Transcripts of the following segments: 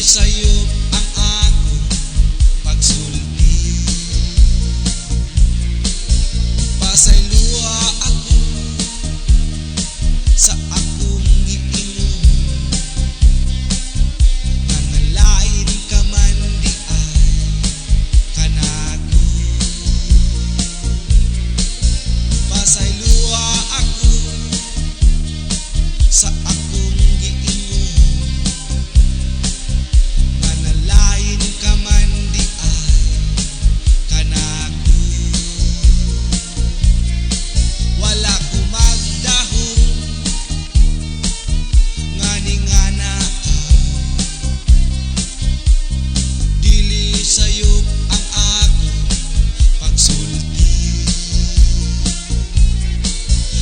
Sayop ang akong pagsulti. Pasayloa ako sa akong giingon nga nalain ka man diay kanako. Pasayloa ako sa akong giingon nga nalain ka man diay kanako. Wala ko magdahom nga ningana ka. Dili sayop ang akong pagsulti.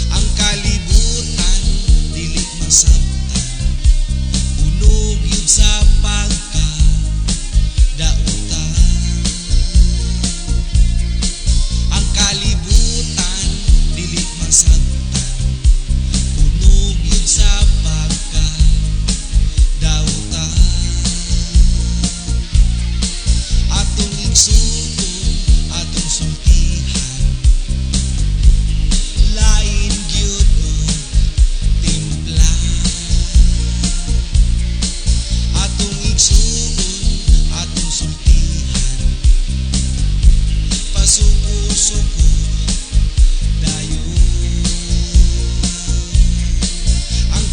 Ang kalibutan dili masabtan, puno gyud sa pagka dautan. Ang kalibutan dili masabtan, puno gyud sa pagka dautan. Atong igsuon, atong sultihan, lain gyud og timpla. Atong igsuon, atong sultihan, pasuko-suko dayon. Ang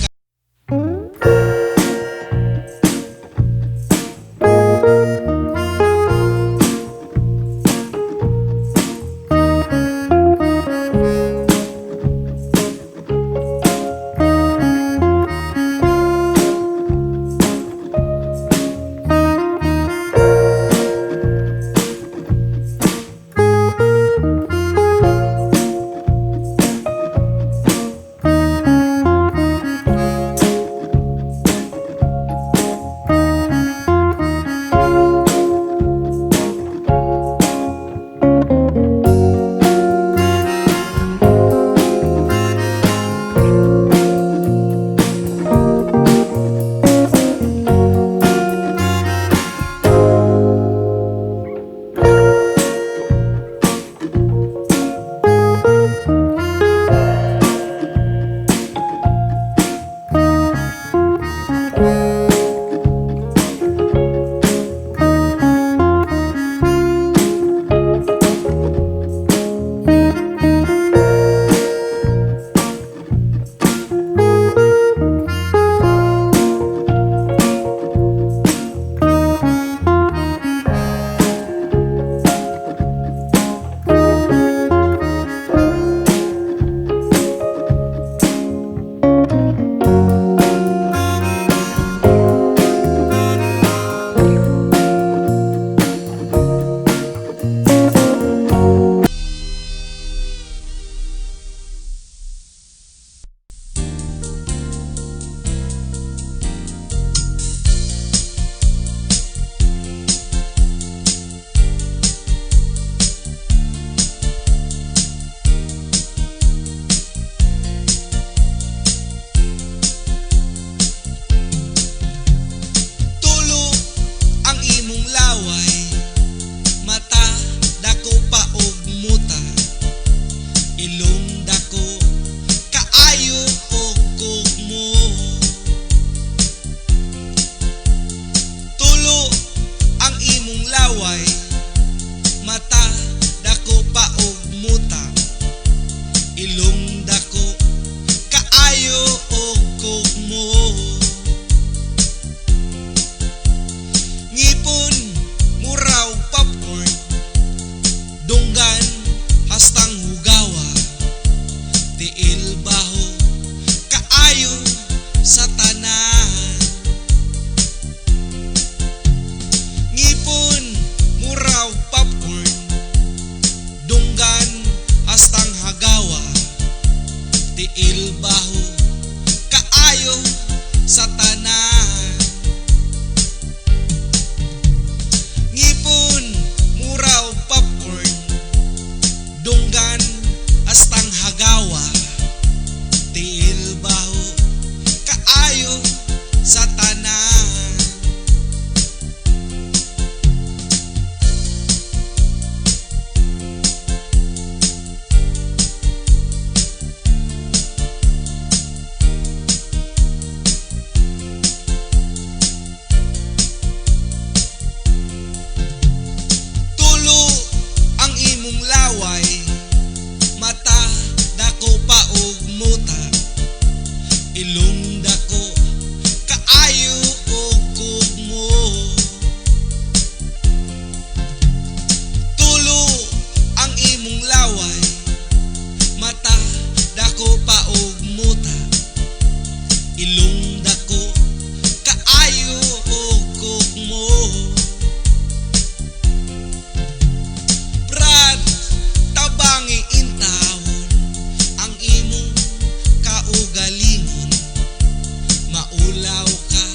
Adulaw ka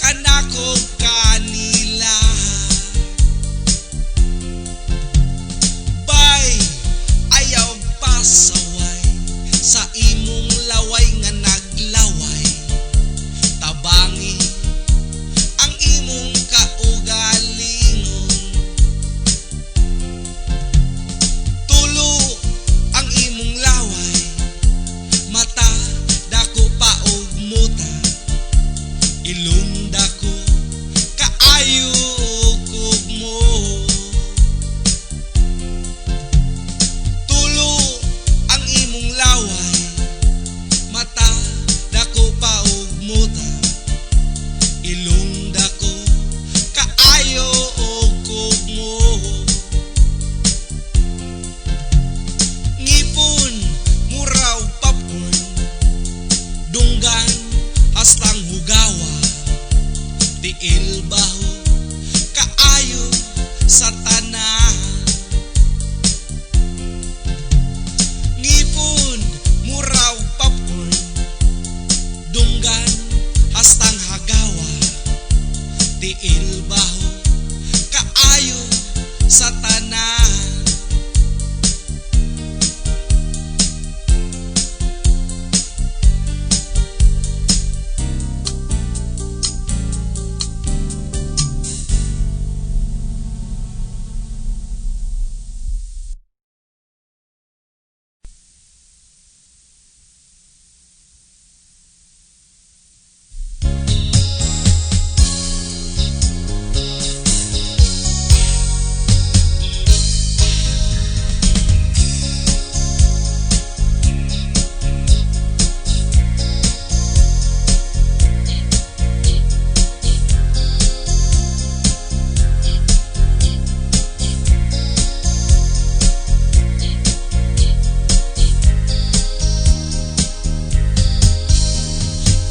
kanako kanila. Bay, ayaw pasaway sa imong laway nga naglaway. Tabangi ang imong kaugalingon. Tulo ang imong laway, mata dako pa og muta, ilong dako kaayo og kugmo. Tulo ang imong laway, mata dako pa og muta, ilong dako kaayo og kugmo. Ngipon mura og popcorn, dunggan hastang hugawa, tiil baho kaayo sa tanan. Ngipon mura og popcorn, dunggan hastang hagawa, tiil baho kaayo sa tanan.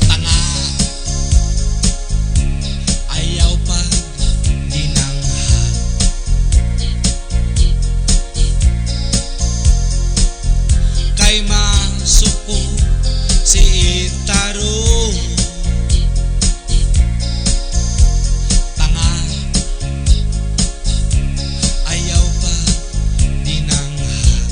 Tanga, ayaw pag dinanghag. Kay masuko si Itaro. Tanga, ayaw pag dinanghag.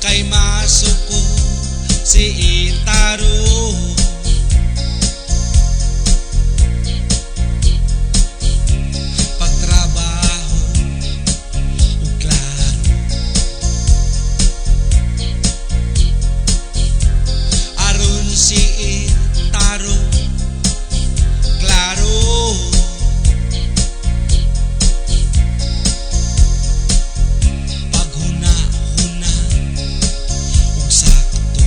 Kay masuko si Itaro. Pagtrabaho ug klaro, aron si Itaro klaro. Paghuna-huna ug sakto,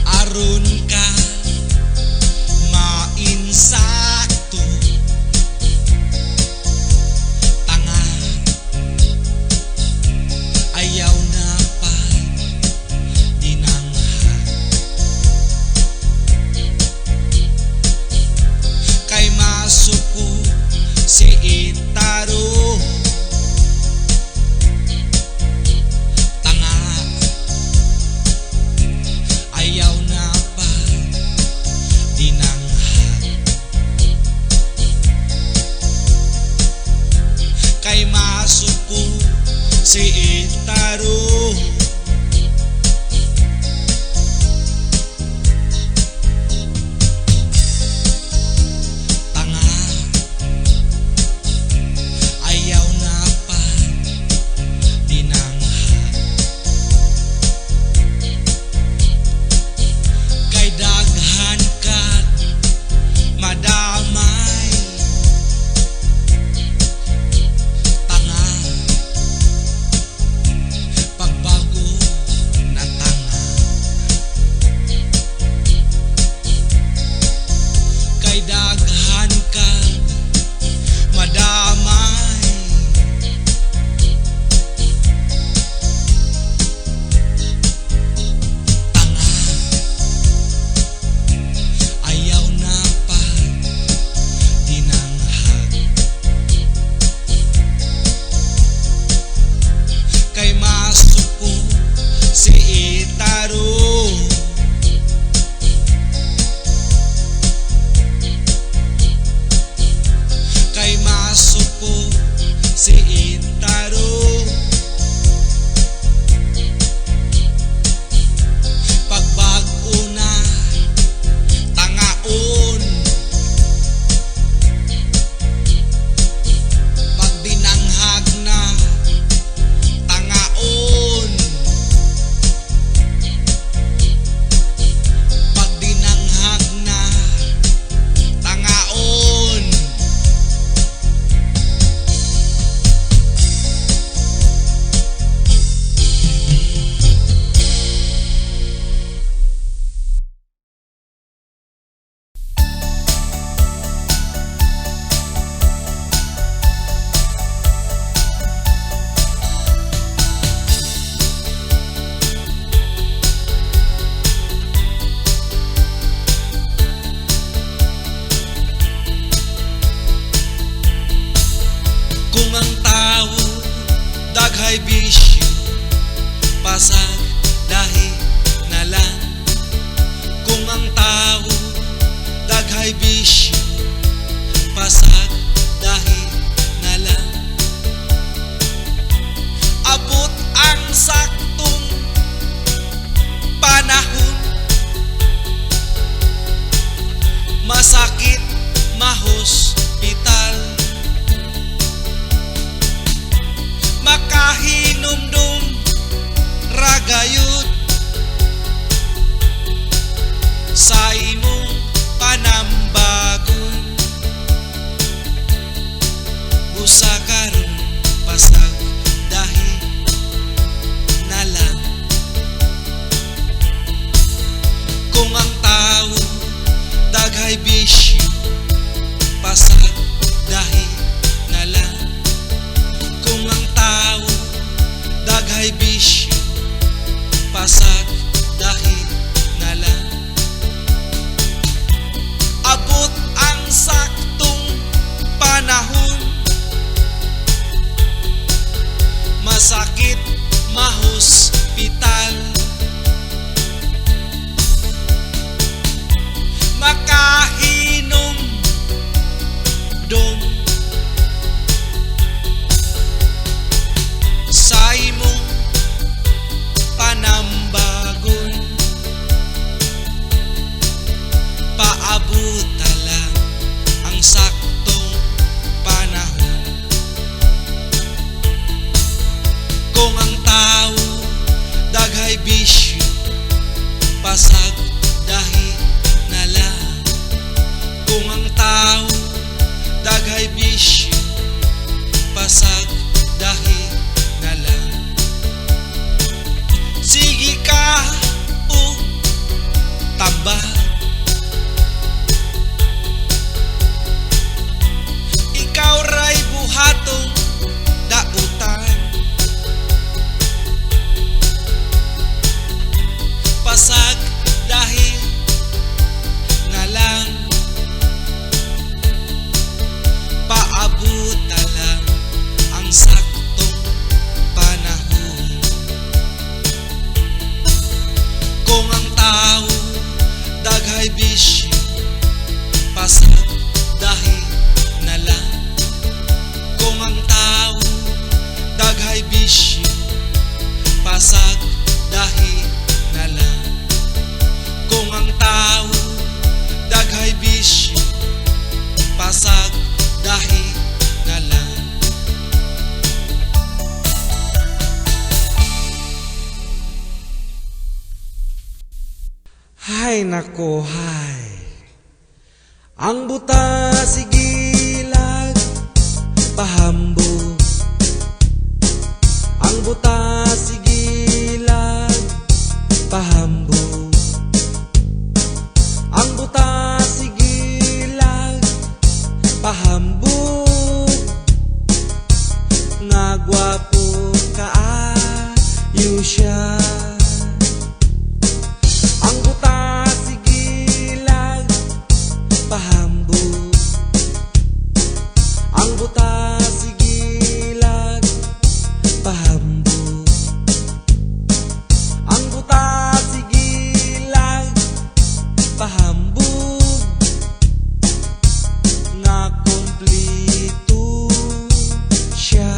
aron ka mainsakto. Tanga, ayaw na pag dinanghag. Kay masuko si Itaro. Tanga, ayaw na pag dinanghag. Kay masuko si Itaro. Tanga, ayaw na pag dinanghag. Kay daghan kag madamay. Tanga, pagbag Masakit mahospital. Makahinom dom sa imong panambagon. Paabuta lang ang saktong panahon. Kung ang tao daghay bisyo, pasag dahi na lang. Kung ang tao daghay bisyo, pasag dahi na lang. Sige ka o tambak, ikaw ray buhatong dautan. Pasag dahi na lang. Paabuta lang ang saktong panahon. Kung ang tao daghay bisyo, pasag dahi na lang. Kung ang tao daghay bisyo, pasag dahi na lang. Kung ang tao daghay bisyo, pasag dahi na lang. Hay nako hay. Ang buta sigilag pahambog. Ang buta sigilag pahambog. Ang buta sigilag pahambog. Nga gwapo kaayo siya. Ang buta sigilag pahambog. Ang buta sigilag pahambog. Ang buta sigilag pahambog. Nga kompleto siya.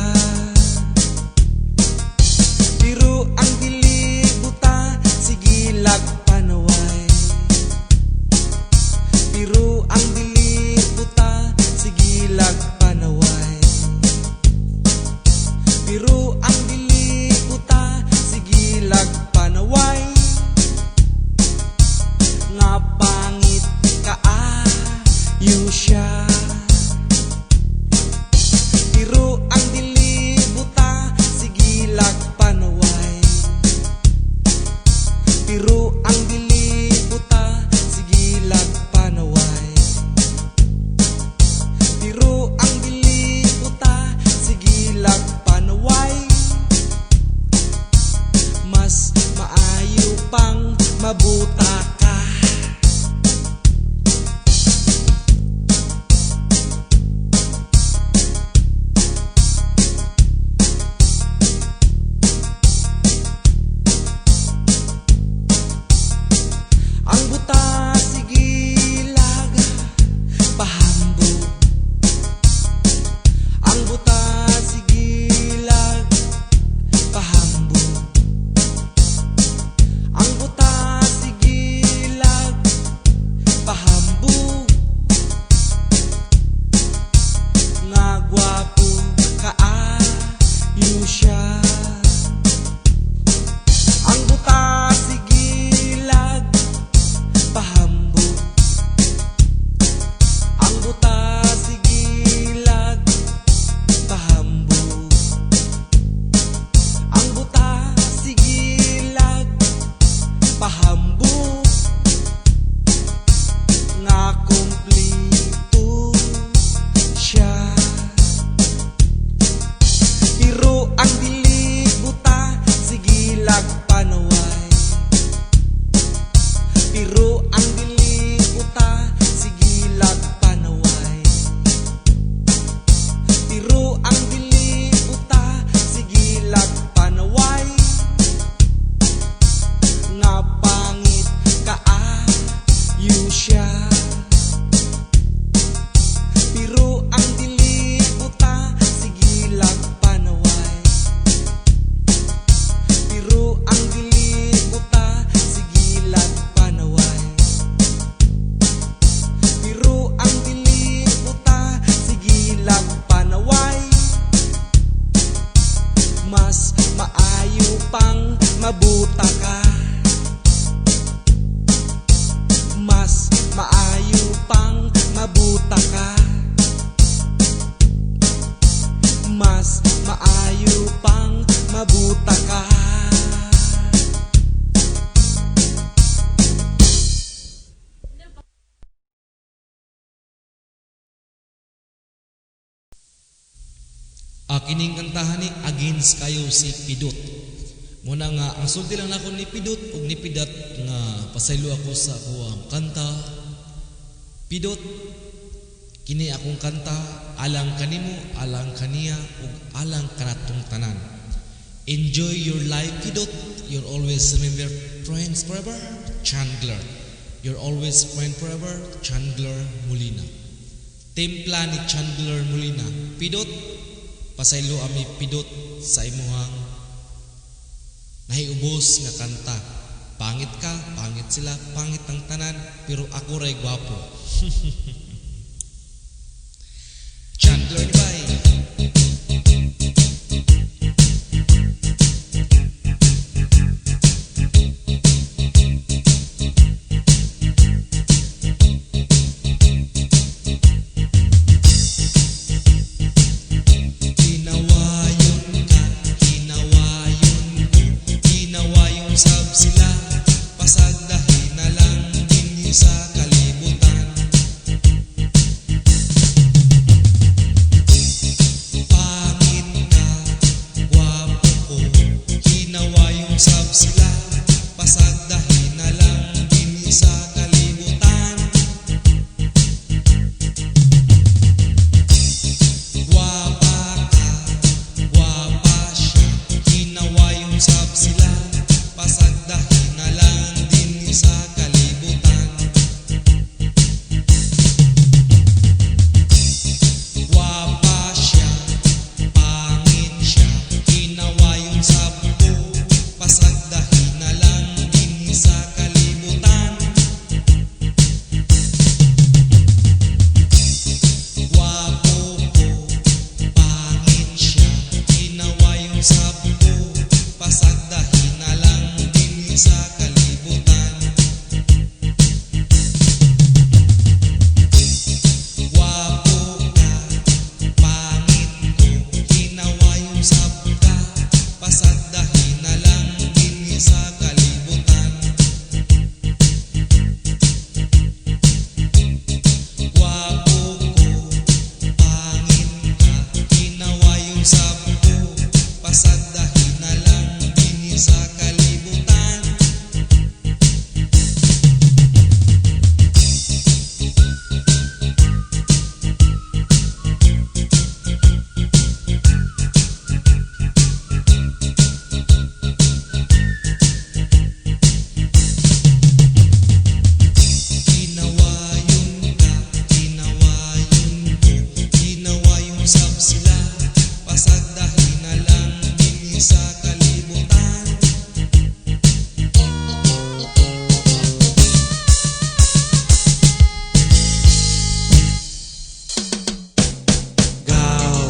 Pero ang dili mabuta ka. Mas maayo pang mabuta ka. Mas maayo pang mabuta ka. Ah, kining kantahan ni against kayo si Pidot. Muna nga ang sulti lang nako ni Pidot ug ni Pidat nga pasaylo ako sa akuang kanta. Pidot, kini akong kanta alang kanimo, alang kaniya ug alang kanatong tanan. Enjoy your life, Pidot. You're always remember friends forever, Chandler. You're always friend forever, Chandler Molina. Timpla ni Chandler Molina. Pidot, pasaylo ami Pidot sa imuhang nahiubos nga kanta. Pangit ka, pangit sila, pangit ang tanan, pero ako ray gwapo. Chandler ni bay. Kinawayon ka, kinawayon ko, kinawayon sab sila, pasagdahin na lang dinhi sa kalibutan. Pangit ka, gwapo ko, kinawayon sab sila, pasagdahin na lang dinhi sa kalibutan. Gwapa ka, gwapa siya, kinawayon sab sila, pasagdahin na lang dinhi sa kalibutan. Gwapa siya, pangit siya, kinawayon sab ko, pasagdahin na lang dinhi sa kalibutan. Gwapo ko, pangit siya, kinawayon sab ko, pasagdahin na lang dinhi sa kalibutan. Gwapo ka, pangit ko, kinawayon sab ka, pasagdahin na lang dinhi sa kalibutan. Gwapo ko, pangit ka, kinawayon sab ko, pasagdahin na lang dinhi sa kalibutan. Kinawayon ka, kinawayon ko, kinawayon sab sila, pasagdahin na lang dinhi sa kalibutan. Gaw,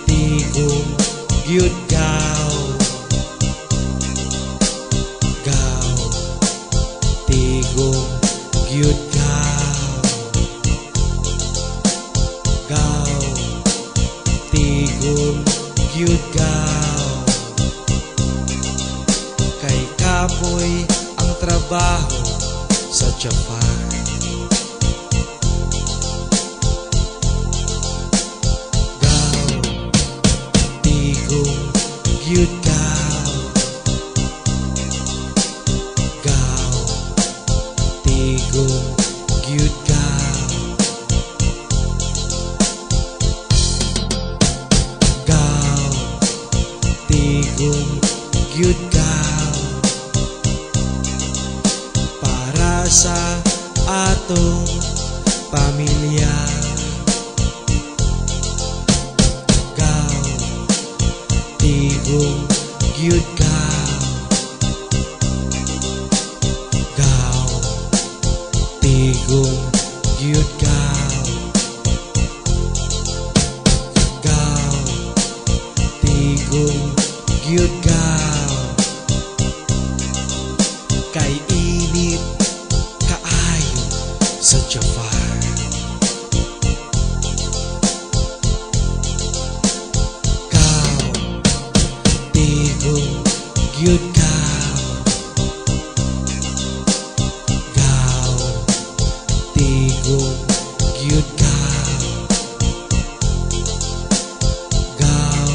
tigom, gyud gaw. Gaw, tigom, gyud gaw. Gaw, tigom, gyud gaw. Kay kapoy ang trabaho sa Japan. Gaw, tigom, gyud gaw. Gaw, tigom, gyud gaw. Gaw, tigom, gyud gaw. Para sa atong pamilya. Gaw, tigom, gyud gaw. Gaw, tigom, gyud gaw. Gaw, tigom, gyud gaw. Kay init kaayo sa Jafar. Gaw, tigom gyud gaw. Gaw, tigom gyud gaw. Gaw,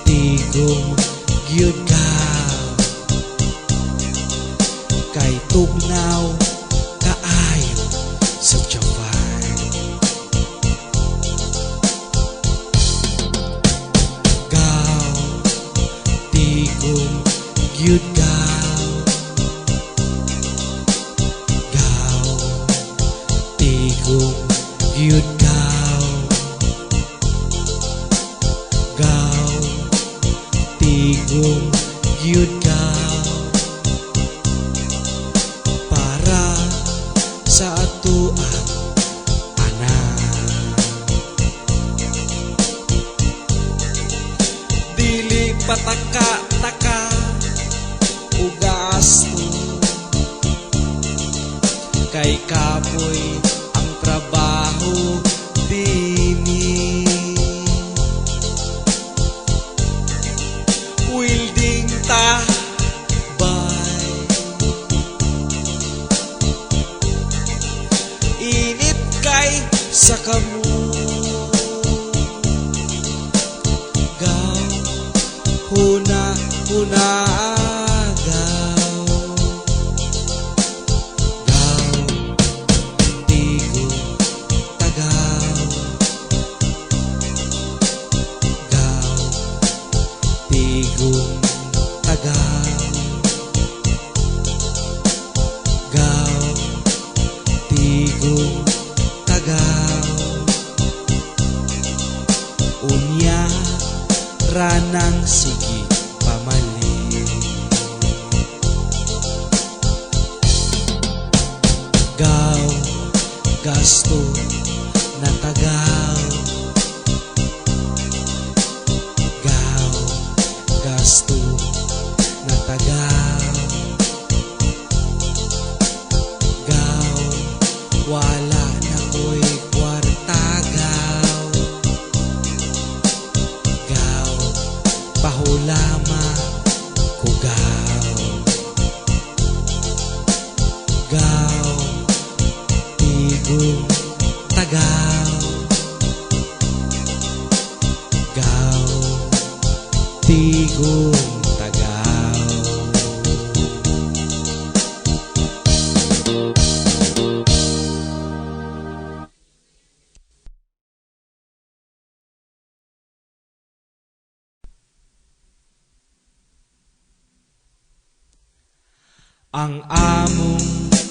tigom gyud gaw. Kay tugnaw kaayo sa Jafar. Gaw, tigom gyud gaw. Gaw, tigom gyud gaw. Gaw, tigom gyud gaw. Para sa atoang anak. Dili pataka-taka o gasto, kay kapoy ang trabaho dini. Wilding ta bay, init kay sa kamo. Gaw, huna huna gaw. Gaw, tigom tagaw. Gaw, tigom tagaw. Gaw, tigom tagaw. Unya ranang sige pamalit. Gaw, gasto na tagaw. Gaw, gasto na tagaw. Gaw, wala na ko'y kwarta gaw. Gaw, pahulama ko gaw. Gaw, tigom tagaw. Gaw, tigom tagaw. Ang among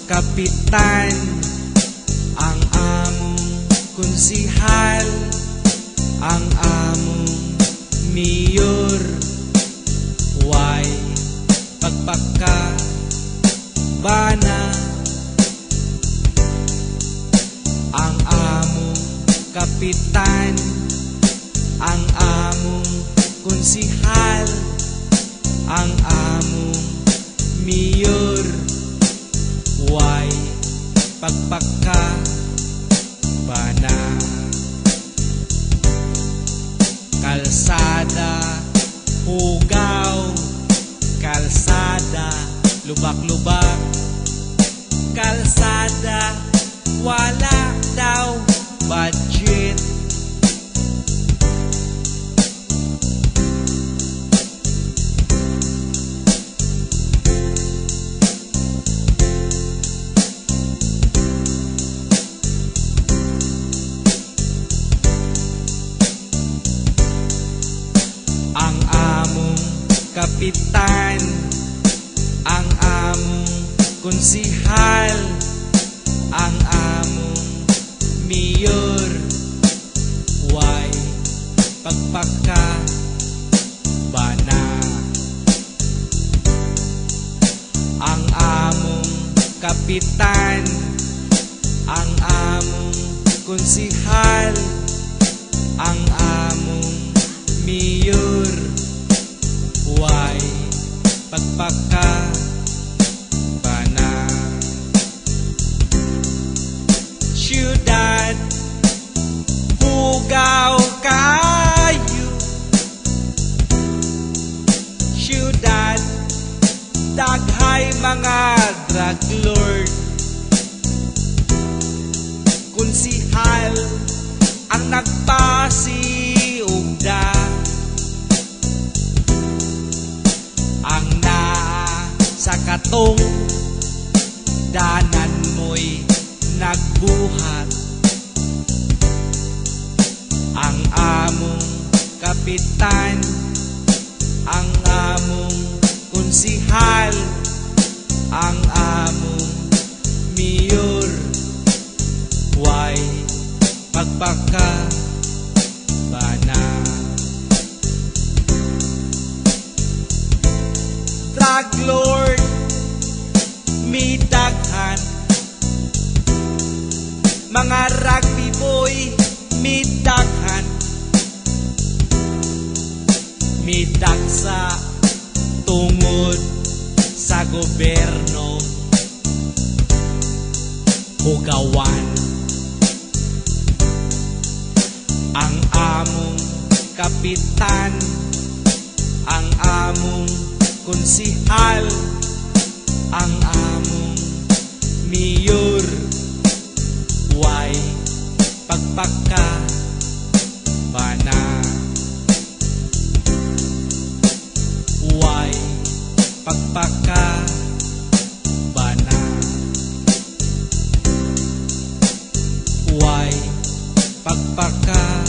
kapitan, ang among konsihal, ang among mayor, way pagpaka bana. Ang among kapitan, ang among konsihal, ang among mayor, way pagpaka bana. Kalsada hugaw, kalsada lubak-lubak, kalsada wala daw budget. Ang among kapitan, ang among konsihal, ang among mayor, way pagpaka bana. Ang among kapitan, ang among konsihal, ang among mayor, way pagpaka Daghay mga drug lord, konsihal ang nagpasiugda. Ang naa sa katong danan mo'y nagbuhat. Ang among kapitan, ang among konsihal, ang among mayor, way pagpakabana. Drug lord midaghan, mga rugby boy midaghan, midagsa tungod sa gobyerno hugawan. Ang among kapitan, ang among konsihal, ang among mayor, way pagpakabana. Way pagpakabana. Way pagpakabana.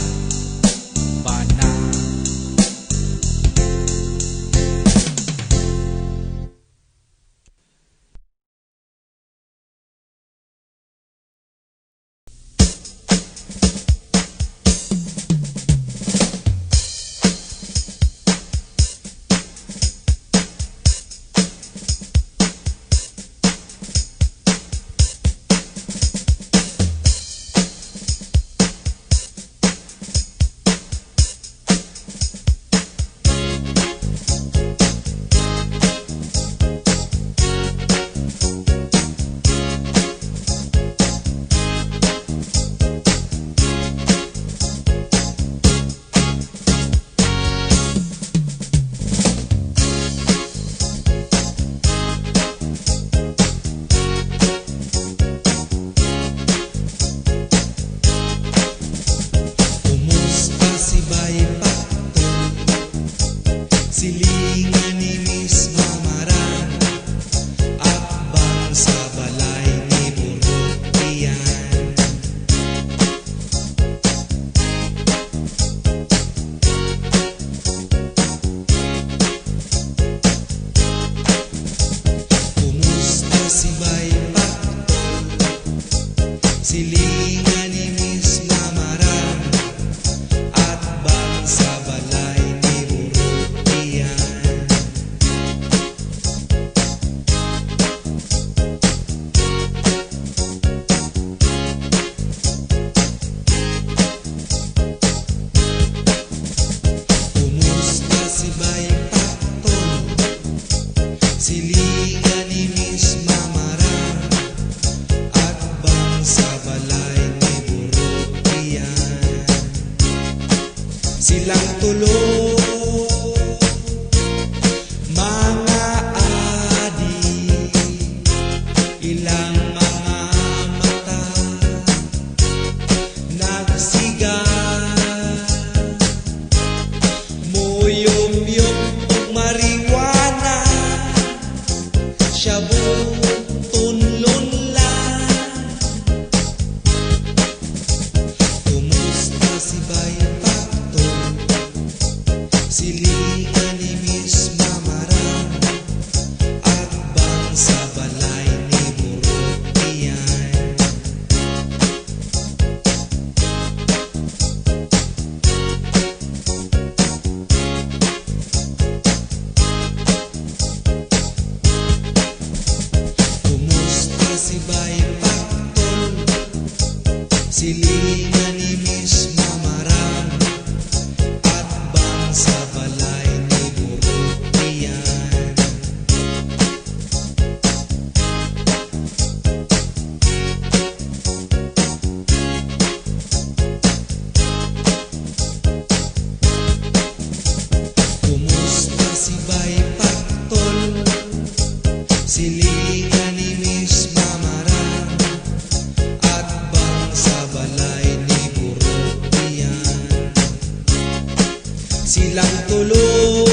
tulo.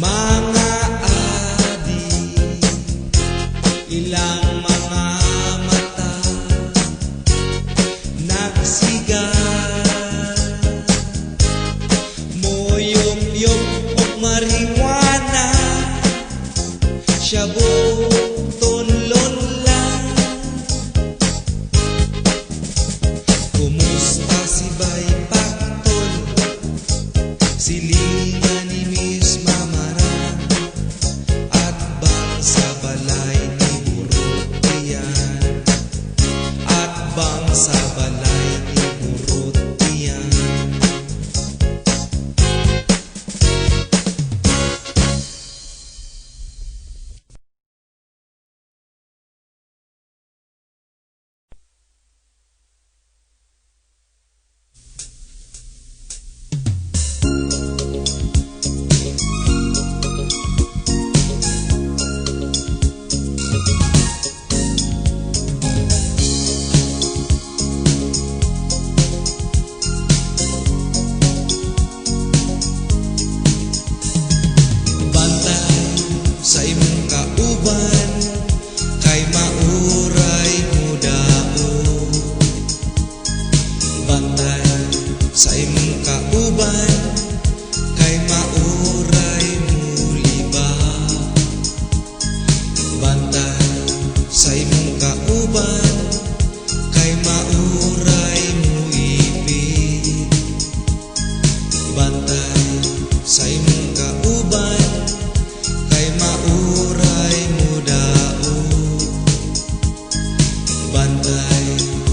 Mga adik, ilang mga mata nagsiga, moyop-yop og marijuana, shabu tunlon lang. Kumusta si Bay Pactol? Silingan ni Miss Mamarang at bang sa balay ni Burutian, at bang sa balay ni Burutian. Bantay sa imong kauban kay mauray mo dao. Bantay sa imong kauban kay mauray mo liba. Bantay sa imong kauban kay mauray mo ipit. Bantay sa imong kauban kay mauray mo dao. Bantay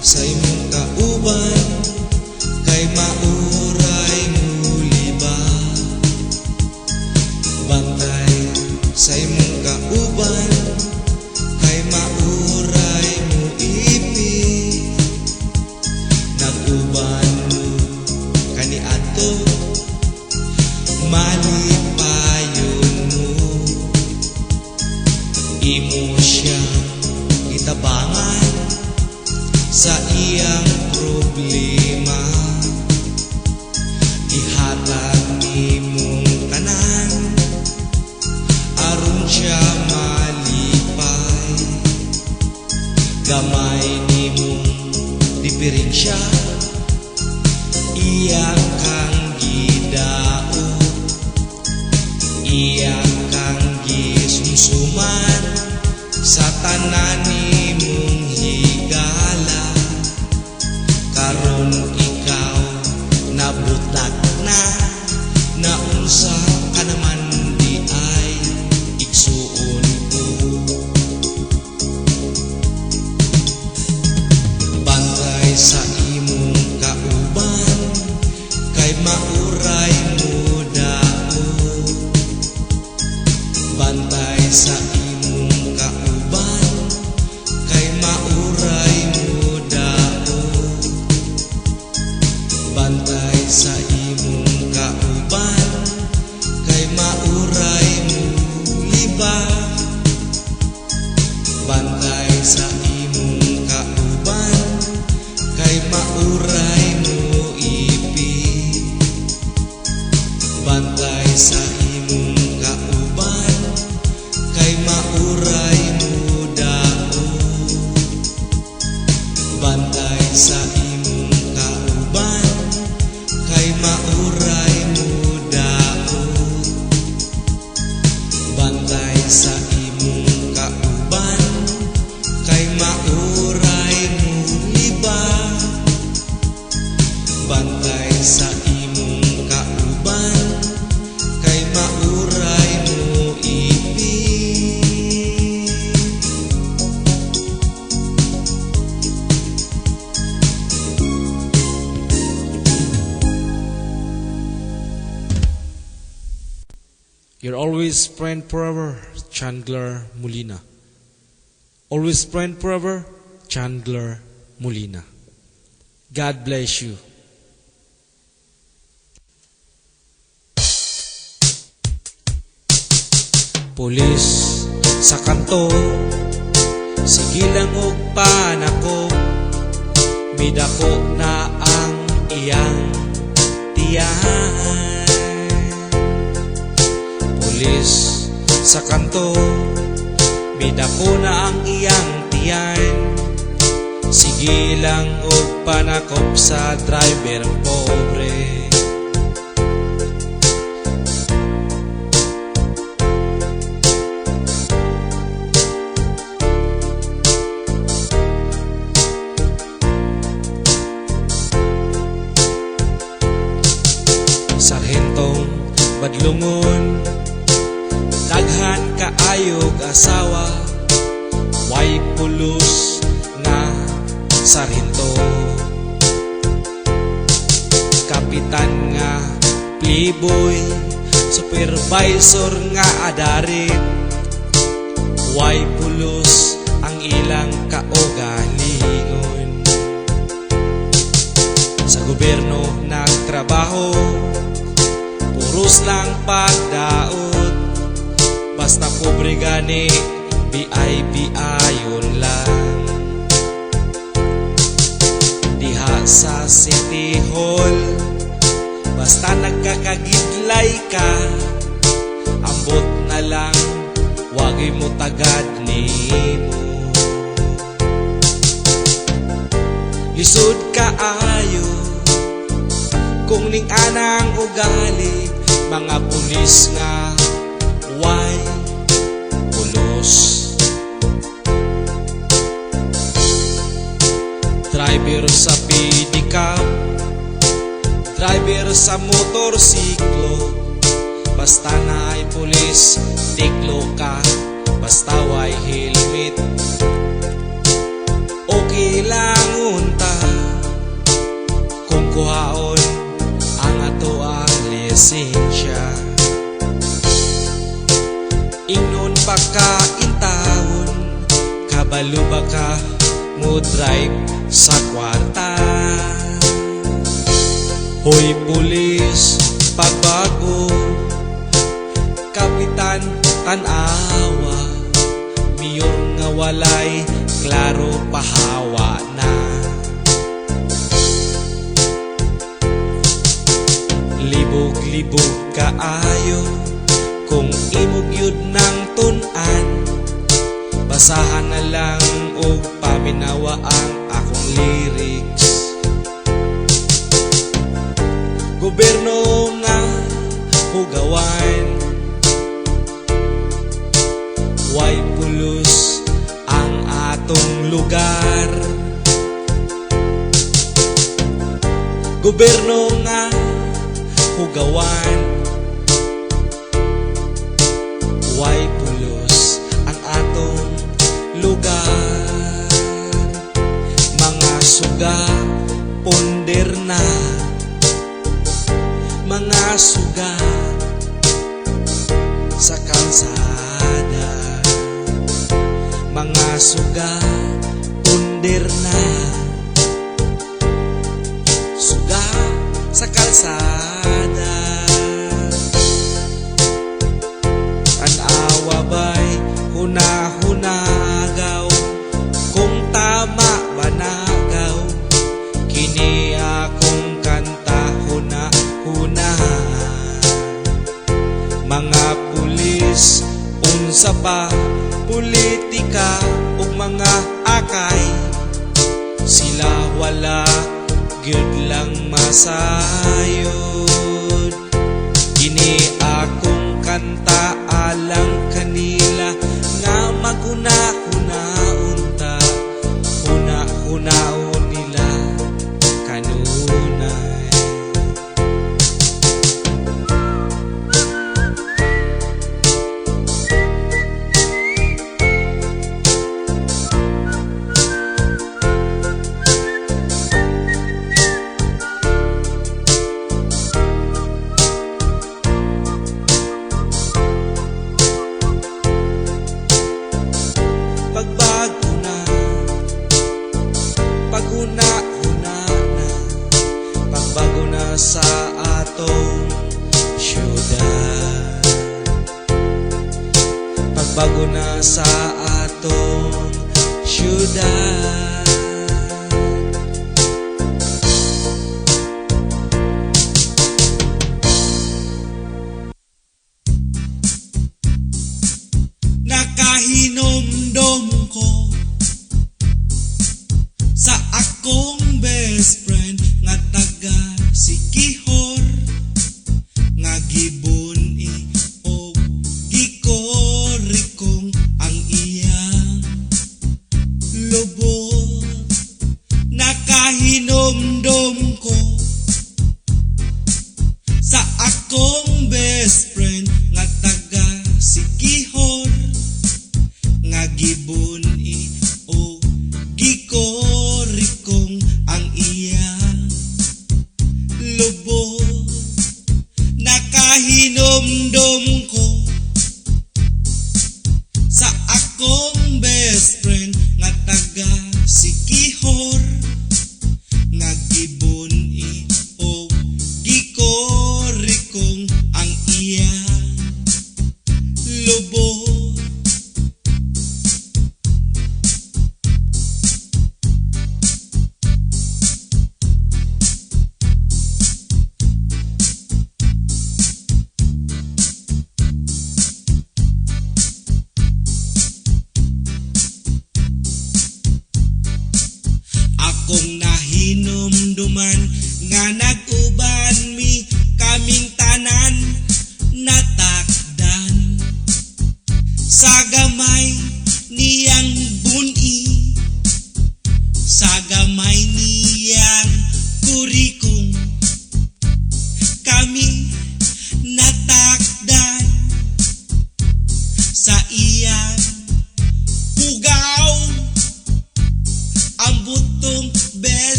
sa imong kauban kay mauray mo liba. Bantay sa imong kauban kay mauray mo ipit. Nag-uban mo kaniadto, malipayon mo, imo siyang gitabangan sa iyang problema. Ihatag nimong tanan aron siya malipay. Gamay nimong diferensya, iya kang gidao, iya kang gisumsuman sa tanan nimong higala. Karon ikaw nabutak na, naunsa ka naman di ay igsuon ko. Bantay sa imong kauban kay mauray mo dao. Bantay sa imong kauban kay mauray mo dao. Bantay sa imong kauban kay mauray mo liba. Bantay sa imong kauban kay mauray mo ipit. Bantay sa imong kauban kay mauray mo dao. Bantay sa imong kauban kay mauray mo dao. Bantay sa imong kauban kay mauray mo liba. Bantay sa imong kauban kay mauray mo ipit. You're always friend forever, Chandler Molina. Always friend forever, Chandler Molina. God bless you. Pulis sa kanto, sige lang og panako, midako na ang iyang tiyan. Pulis sa kanto, midako na ang iyang tiyan. Sige lang og panakop sa driver pobre. Sarhentong badlungon, daghan kaayog asawa, way pulos nga sarhento. Kapitan nga playboy, supervisor nga adarit, way pulos ang ilang kaugalingon. Sa gobyerno nagtrabaho, puros lang pagdaot, basta pobre gani, VIP ayon lang. Diha sa City Hall, basta nagkakagidlay ka, ambot na lang, wagay mo tagad nimo. Lisod kaayo kung ning anang ugali, mga pulis nga way pulos. Driver sa pedicab, driver sa motorsiklo, basta naay pulis, tiklo ka, basta way helmet. Okay lang unta kung kuhaon ang ato ang lisensya. Ingnon pa ka intawon, kabalo ba ka mo drive sa kwarta? Hoy pulis, pagbago, kapitan tan-awa, mayor nga walay klaro pahawa na. Libog-libog kaayo kung imog yun ng tun-an, basahan na lang og paminawa ang akong lyrics. Gobyerno nga hugawan, way pulos ang atong lugar. Gobyerno nga hugawan, way pulos ang atong lugar. Mga suga ponder na, mga suga sa kalsada, mga suga ponder na, suga sa kalsada. Tan-awa bay huna-hunagaw, kung tama ba nagaw, kini akong kanta huna-huna. Mga pulis, unsa pa politika ug mga akay, sila wala gyud lang masayod. Kini akong kanta alang kanila nga maguna-huna unta, huna-hunaon nila kanunay. Pagbago na, paghuna-huna na, pagbago na sa atong syudad. Pagbago na sa atong syudad.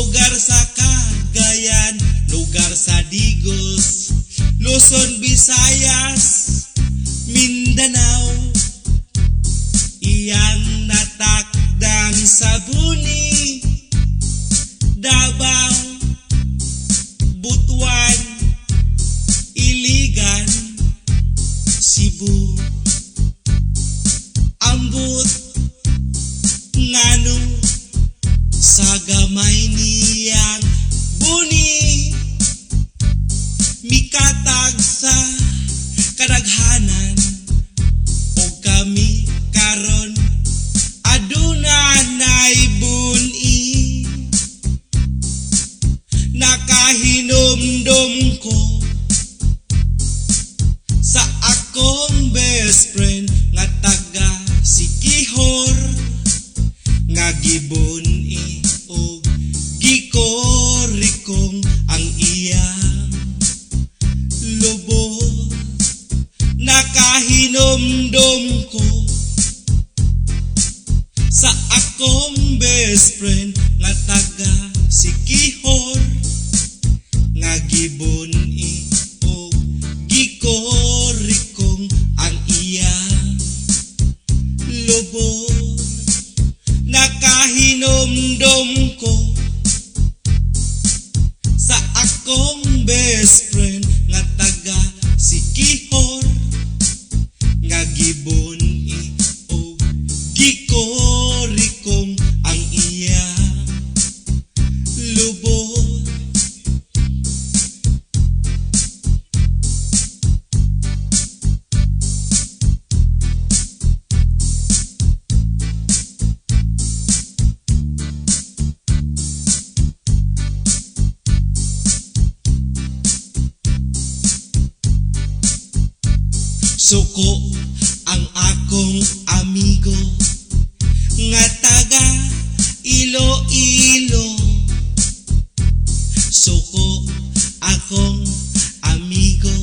Lugar sa Cagayan, lugar sa Digos, Luzon, Visayas, Mindanao. Iyang natakdan sa Buni, Davao, Butuan, Iligan, Cebu. Ambot ngano sa gamay niyang buni, mikatag sa kadaghanan, o kami karon aduna nay buni. Nakahinumdum ko sa akong best friend nga taga Sikihor, nga gibun-i og gikorikong ang iyang lubot. Nakahinumdum ko sa akong best friend nga taga Sikihor, nga gibun-i og gikorikong ang iyang lubot. Nakahinumdum ko sa akong best friend nga taga Sikihor, nga gibun-i og gikorikong ang iyang lubot. Suko ang akong amigo nga taga Iloilo. Suko akong amigo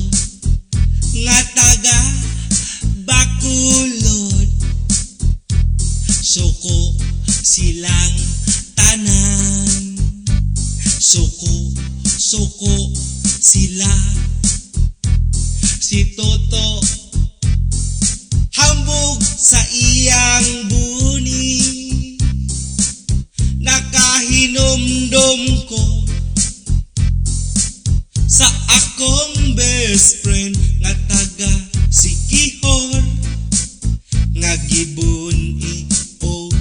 nga taga Bacolod. Suko silang tanan. Suko, suko sila. Si Toto hambog sa iyang buni. Nakahinumdum ko sa akong best friend nga taga Sikihor, nga gibun-i og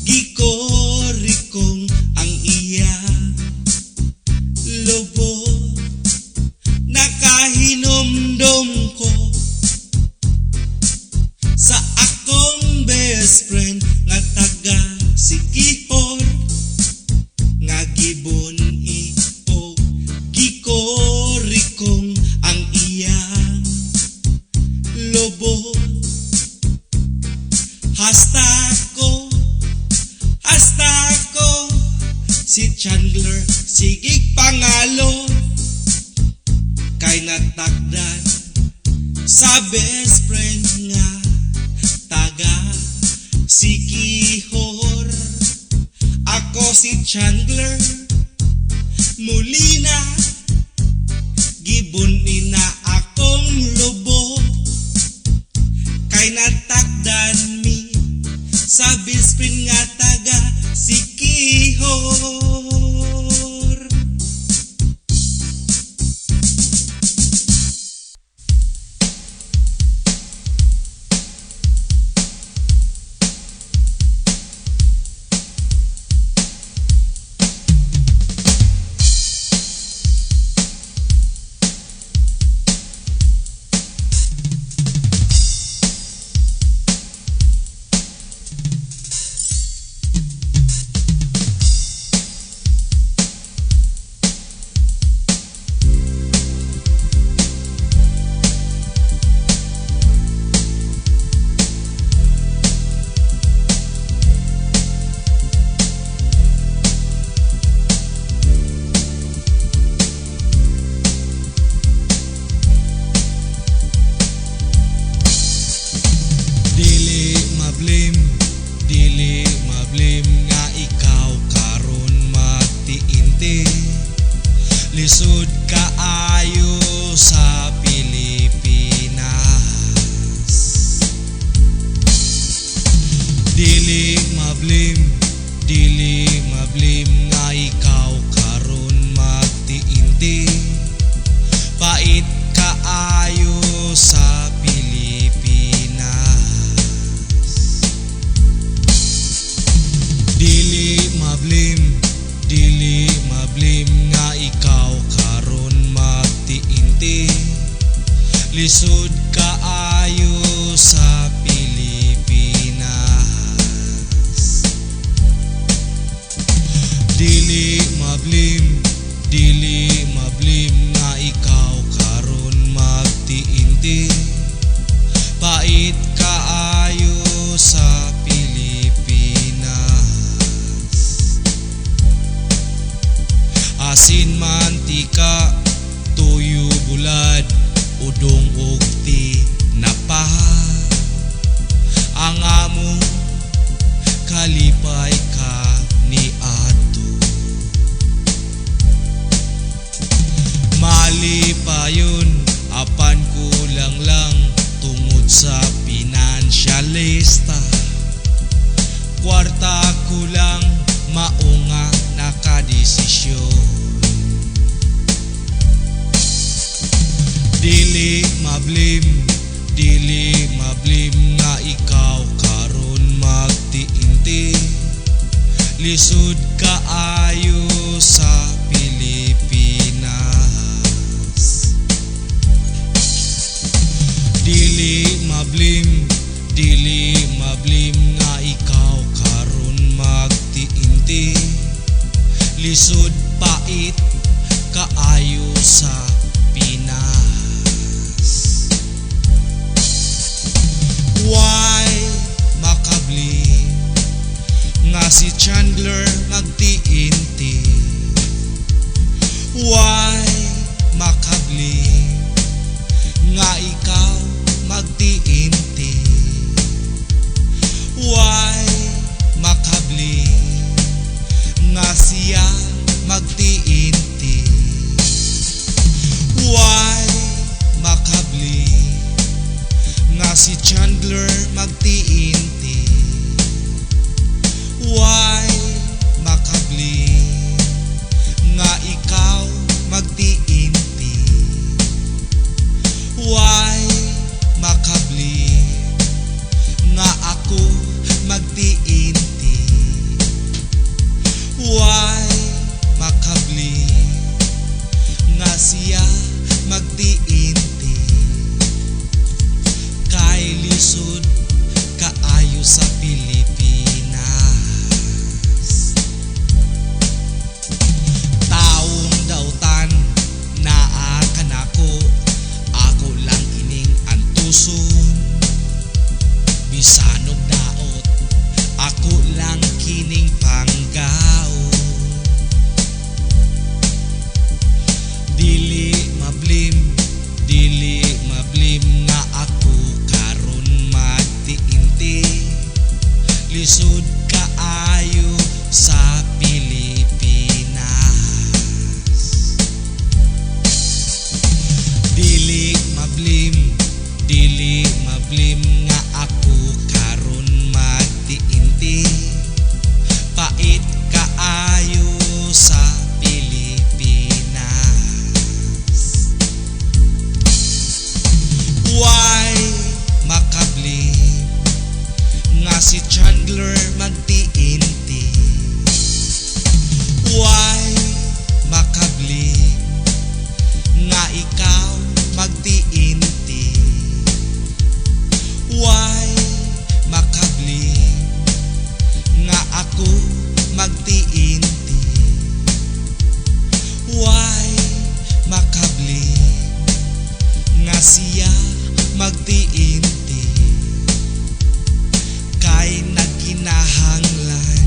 gikorikong ang iyang lubot. Nakahinumdum ko sa akong best friend nga taga Sikihor, nga gibun-i og gikorikong ang iyang lubot. Hasta ko, si Chandler sigig pangalo, kay natakdan sa best friend nga taga Sikihor. Ako si Chandler Molina, gibun-i na akong lubot, kay natakdan mi sa best friend nga taga Sikihor. Lisod kaayo sa Pilipinas. Dili mablame, dili mablame nga ikaw karon mag-TNT. Pait kaayo sa Pilipinas. Dili mablame, dili mablame nga ikaw karon mag-TNT. Lisod kaayo sa Pilipinas. Dili mablame, dili mablame nga ikaw karon mag-TNT. Pait kaayo sa Pilipinas. Asin mantika, tuyo bulad, udong og tinapa. Ang among kalipay ka niadto. Malipayon apan kulang lang tungod sa pinansyalista. Kwarta kulang mao nga nakadesisyon. Dili mablame, dili mablame nga ikaw karon mag-TNT. Lisod kaayo sa Pilipinas. Dili mablame, dili mablame nga ikaw karon mag-TNT. Lisod pait kaayo sa Pinas. Why makabli nga si Chandler mag-TNT? Why makabli nga ikaw mag-TNT? Why makabli nga siya mag-TNT? Why makabli nga si Chandler mag-TNT? Why makabli nga ikaw mag-TNT? Why makabli nga ako mag-TNT? Why makabli nga siya mag-TNT? Kay lisod kaayo sa Pilipinas. Taong dautan naa kanako, ako lang kining antuson. Bisan og daot, ako lang kining panggaon. Dili mablame, dili mablame nga ako karon mag-TNT. Lisod kaayo sa Pilipinas. Dili mablame, dili mablame nga ako karon mag-TNT. Pait kaayo sa Pilipinas. Why makabli nga si Chandler mag-TNT? Why makabli nga ikaw mag-TNT? Why makabli nga ako mag-TNT? Why makabli nga siya mag-TNT? Kay nagkinahanglan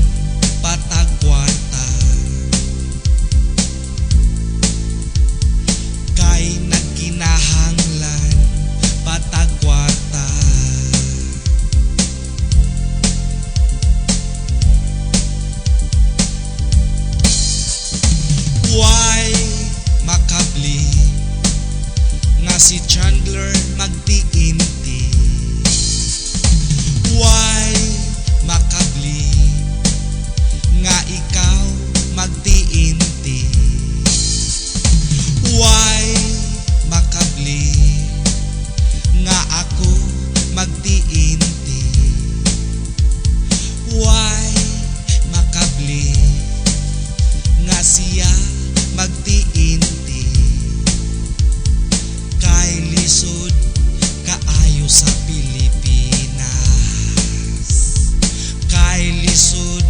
patag kwarta. Kay nagkinahanglan patag kwarta. Why Si Chandler mag-TNT. Why makabli nga ikaw mag-TNT? Why makabli nga ako mag-TNT? Why makabli nga siya mag-TNT? Kay lisod kaayo sa Pilipinas. Kay lisod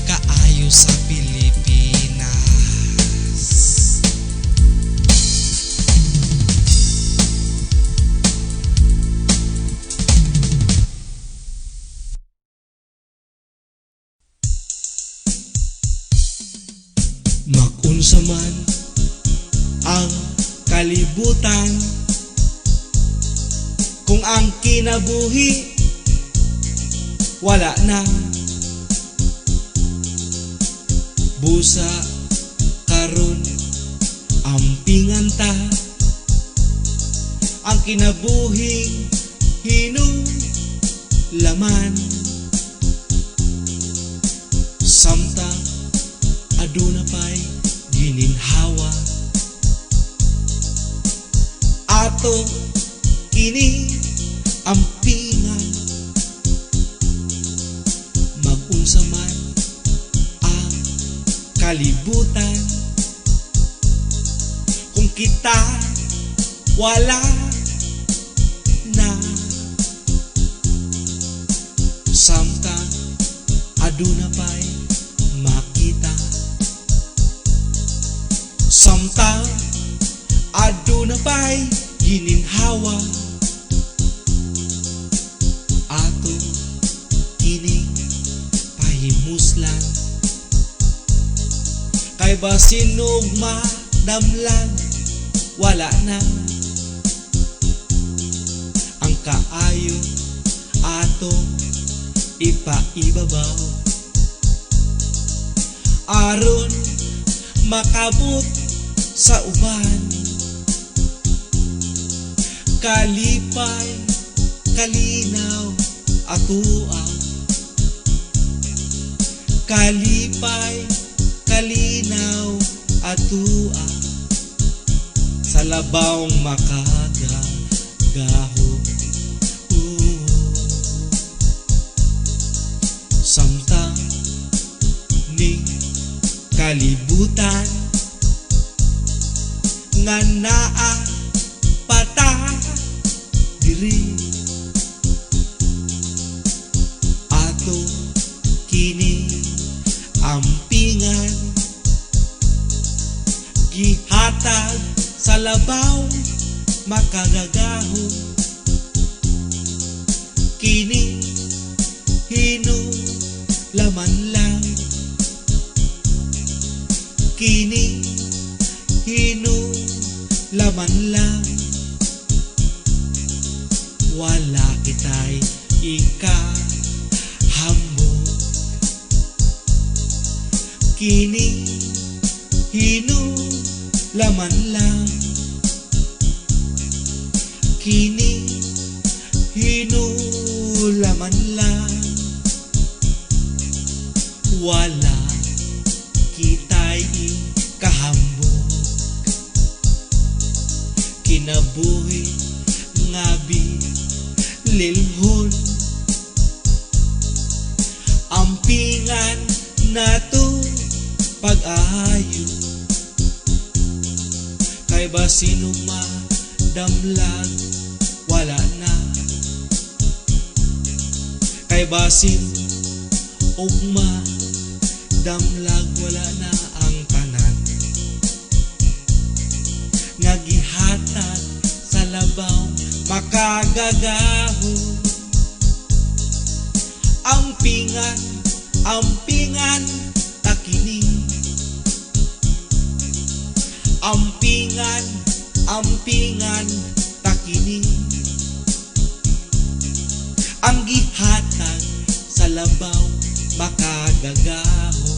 kaayo sa Pilipinas. Magunsa man ang kalibutan, kung ang kinabuhi wala na, busa karon ampingan ta ang kinabuhing hinulaman. Samtang aduna pa'y gininhawa, ato kini ampingan. Magunsa man ang kalibutan, kung kita wala na, samtang aduna pa'y makita, samtang aduna pa'y gininhawa, ato kining pahimuslan. Kay basin og madamlag wala na ang kaayo, ato ipaibabaw aron makabot sa uban. Kalipay, kalinaw atoa, kalipay, kalinaw atoa, sa labawng makagagaho. Samtang ni kalibutan nga naa pata diri, ato kini ampingan, gihatag sa labaw makagagaho. Kini hinulaman lang, kini hinulaman lang, wala kita'y ikahambog. Kini hinulaman lang, kini hinulaman lang, wala kita'y ikahambog. Kinabuhi nga bililhon, ampingan nato pag-ayo. Kay basin og madamlag wala na, kay basin og madamlag wala na ang tanan nga gihatag sa labaw makagagaho. Ampingan, ampingan ta kini, ampingan, ampingan ta kini, ang gihatag sa labaw makagagaho,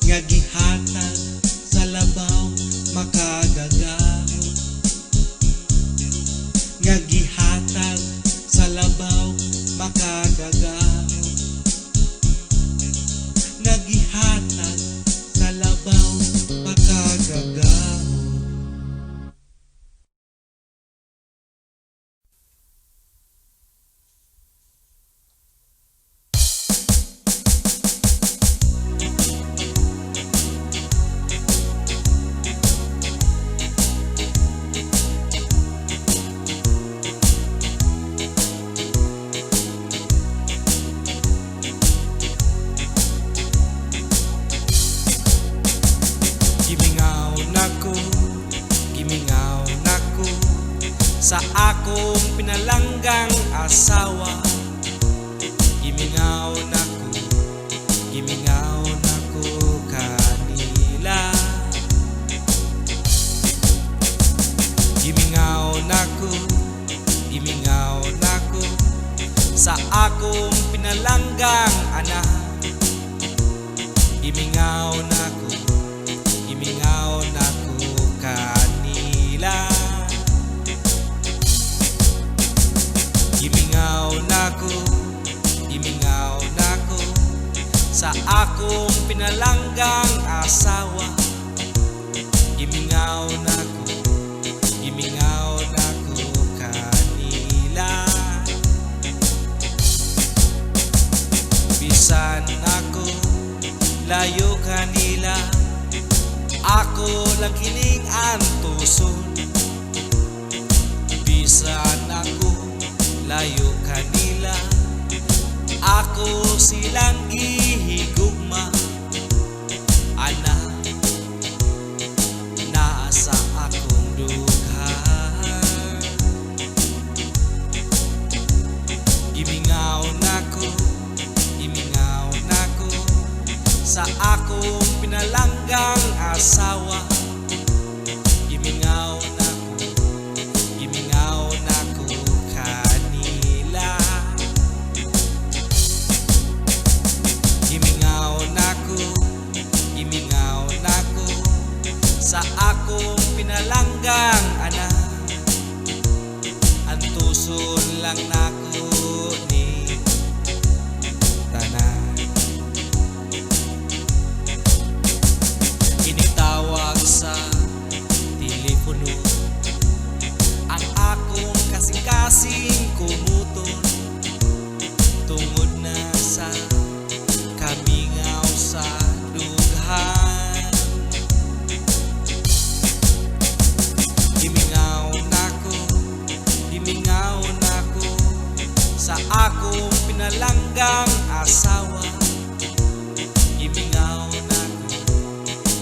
nga gihatag sa labaw makagagaho. labaw pakagagahom. Gimingaw nako, gimingaw nako sa akong pinalanggang asawa. Gimingaw nako, gimingaw nako kanila. Gimingaw nako, gimingaw nako sa akong pinalanggang anak. Gimingaw nako, gimingaw nako kanila. Gimingaw nako, gimingaw nako sa akong pinalanggang asawa. Gimingaw nako, gimingaw nako kanila. Bisan ako layo kanila, ako lang kining antuson. Bisan ako layo kanila, ako silang gihigugma. Anak, naa sa akong dughan. Gimingaw nako, gimingaw nako sa akong pinalanggang asawa. Gimingaw nako, gimingaw nako kanila. Gimingaw nako, gimingaw nako sa akong pinalanggang anak. Antuson lang nako ni tanan. Initawag sa telepono ang akong kasing-kasing kumuton, tungod na sa kamingaw sa dughan. Gimingaw nako, gimingaw nako sa akong pinalanggang asawa. Gimingaw nako,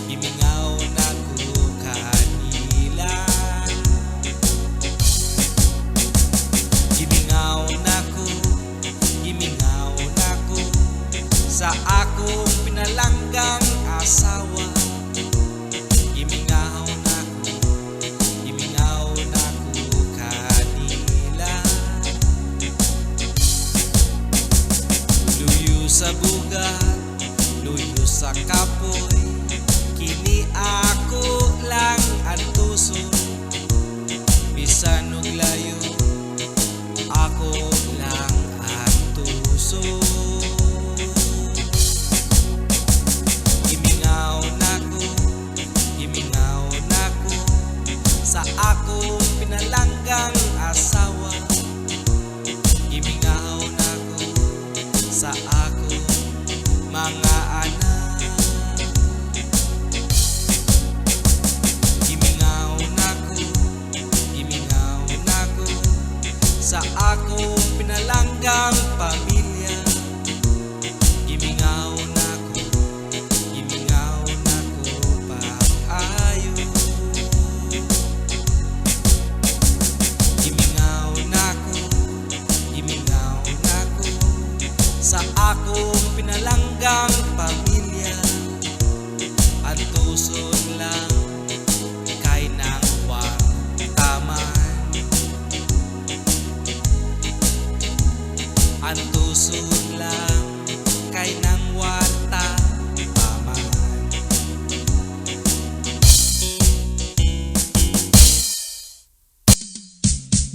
gimingaw nako kanila. Gimingaw nako, gimingaw nako sa akong pinalanggang asawa. Gimingaw nako, gimingaw nako kanila. Luyo sa bugat, luyo sa kapoy, kini ako lang antuson. Bisan og layo, ako lang antuson. Gimingaw nako, gimingaw nako sa akong pinalanggang asawa. Gimingaw nako sa akong mga anak. Gimingaw nako, gimingaw nako sa akong pinalanggang pamilya. Gimingaw nako, gimingaw nako pag-ayo. Gimingaw nako, gimingaw nako sa akong pinalanggang pamilya. Antuson lang kay nang wartaman. Antuson lang kay nang warta paman.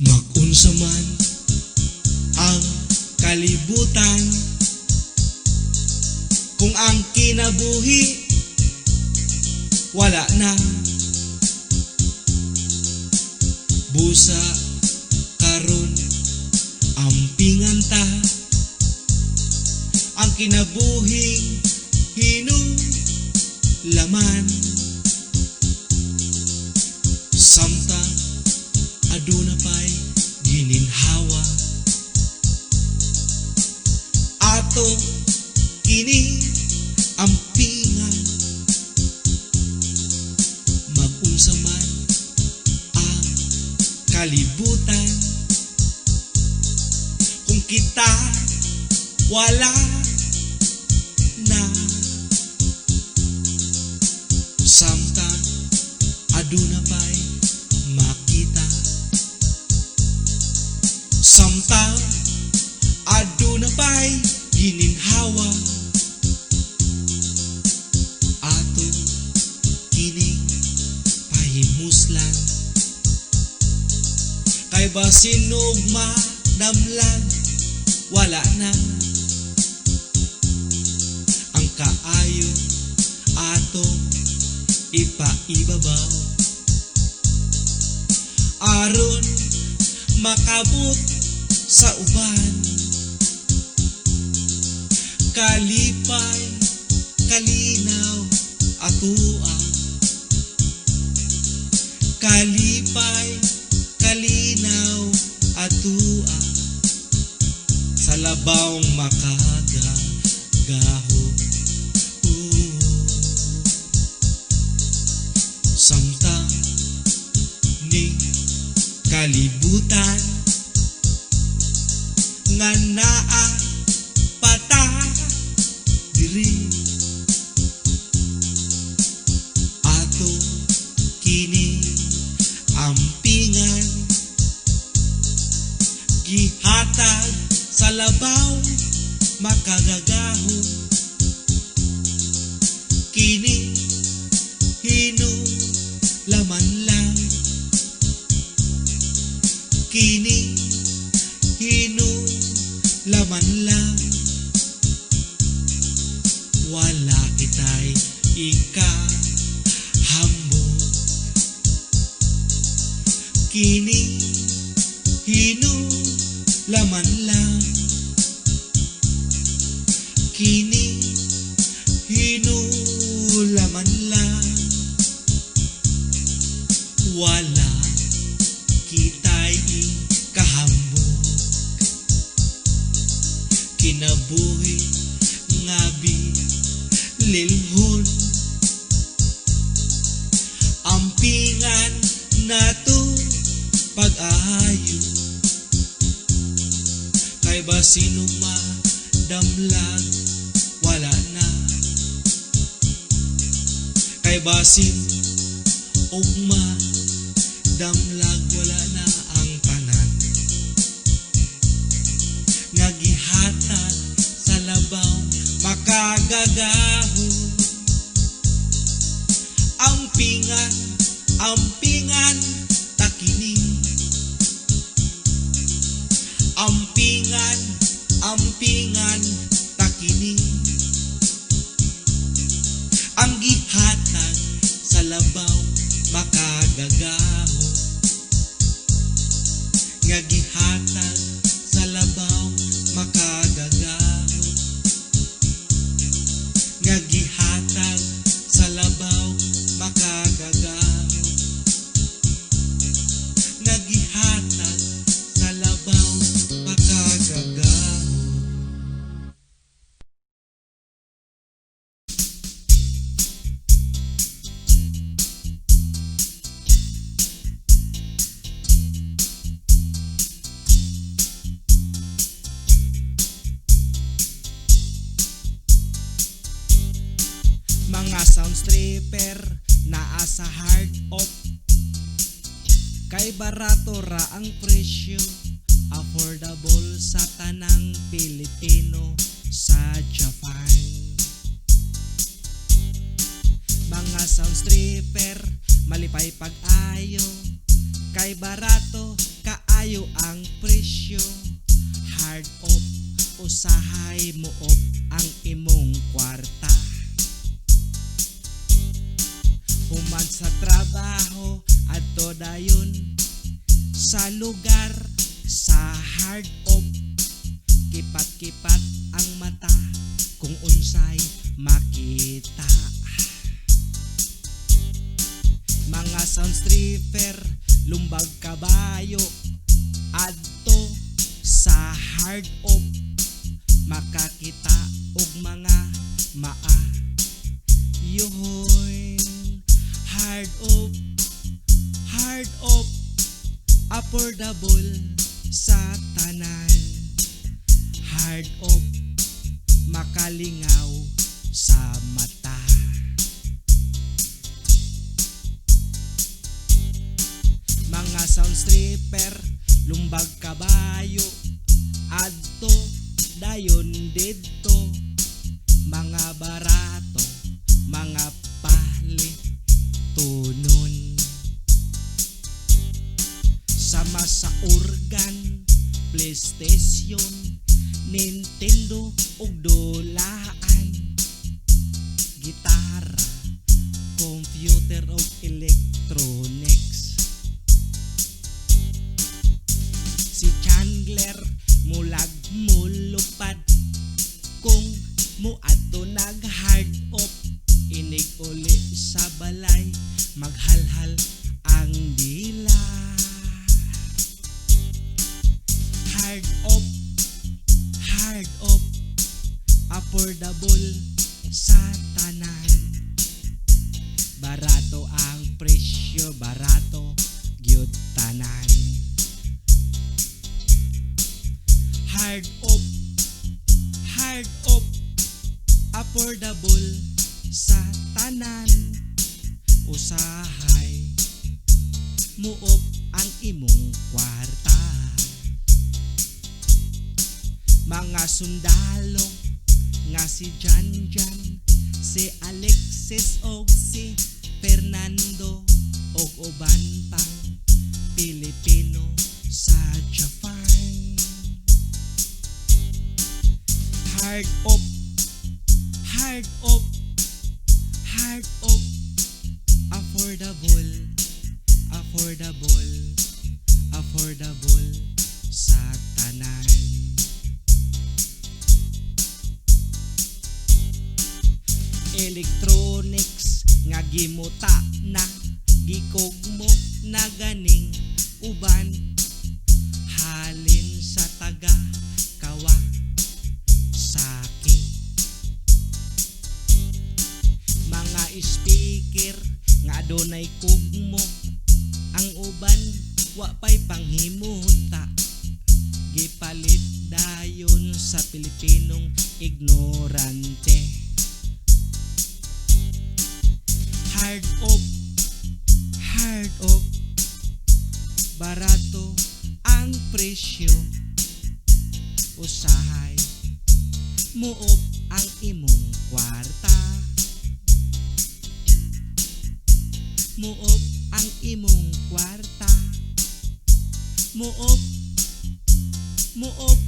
Magunsa man ang kalibutan, kung ang kinabuhi wala na. Busa karon ampingan ta ang kinabuhing hinulaman. Samtang aduna pa'y gininhawa, ato kini ampingan. Mag-unsa man ang kalibutan, kung kita wala na. Samtang aduna pa'y makita, samtang aduna pa'y gininhawa, ato kining pahimuslan. Kay basin og madamlag wala na. Ang kaayo ato ipaibabaw, aron makabot sa uban. Kalipay, kalinaw atoa, kalipay, kalinaw atoa, sa labawng makagagaho. Samtang ni kalibutan nga naa pata diri, ato kini ampingan. Gihatag sa labaw makagagaho, kini hinulaman lang. Kini hinulaman lang, wala kita'y ikahambog. Kini hinulaman lang, kini hinulaman lang, wala kita'y ikahambog. Kinabuhi nga bililhon, ampingan nato pag-ayo. Kay basin og madamlag wala na. Kay basin og madamlag wala na ang tanan nga gihatag sa labaw makagagaho. Ampingan, ampingan takini, ampingan, ampingan takini, ang gihatag sa labaw makagagaho. Nga gihatag sa labaw makagagaho, nga gihatag sa labaw makagagaho, nga gihatag sa labaw makagagaho. Mga sound stripper naa sa hard off, kay barato ra ang presyo, affordable sa tanang Pilipino sa Japan. Mga sound stripper malipay pag-ayo, kay barato kaayo ang presyo. Hard off usahay mo off ang imong kwarta. Human sa trabaho, adto dayon sa lugar sa Hard Off. Kipat-kipat ang mata kung unsay makita. Mga sound stripper lumbag kabayo adto sa Hard Off, makakita og mga maa yuhoy. Hard Off, Hard Off, affordable sa tanan. Hard Off, makalingaw sa mata. Mga sound stripper lumbag kabayo adto dayon didto, mga barato, mga palitunon. Sama sa organ, PlayStation, Nintendo ug dulaan, gitara, computer ug electronics. Si Chandler mulag mulupad kung muadto nag Hard Off, inig uli sa balay maghalhal ang dila. Hard Off, Hard Off, affordable sa tanan. Barato ang presyo, barato gyud tanan. Hard Off, Hard Off, affordable sa tanan. Usahay muop ang imong kwarta. Mga sundalo nga si Jan Jan, si Alexis og si Fernando og uban pang Pilipino sa Japan. Hard Off, Hard Off, Hard Off, affordable, affordable, affordable sa tanan. Electronics nga gimuta na, gikugmo na ganing uban, halin sa taga Kawasaki. Mga speaker nga adunay kugmo, ang uban wa pay panghimuta, gipalit dayon sa Pilipinong ignorante. Hard Off, Hard Off, barato ang presyo. Usahay muop ang imong kwarta. Muop ang imong kwarta. Muop, muop.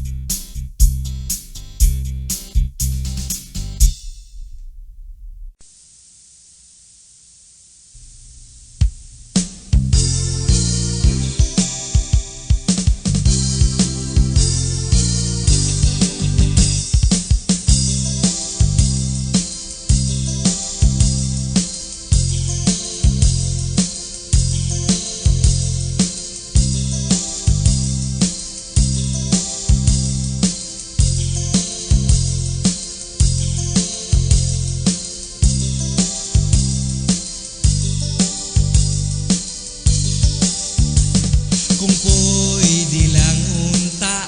Kung pwede lang unta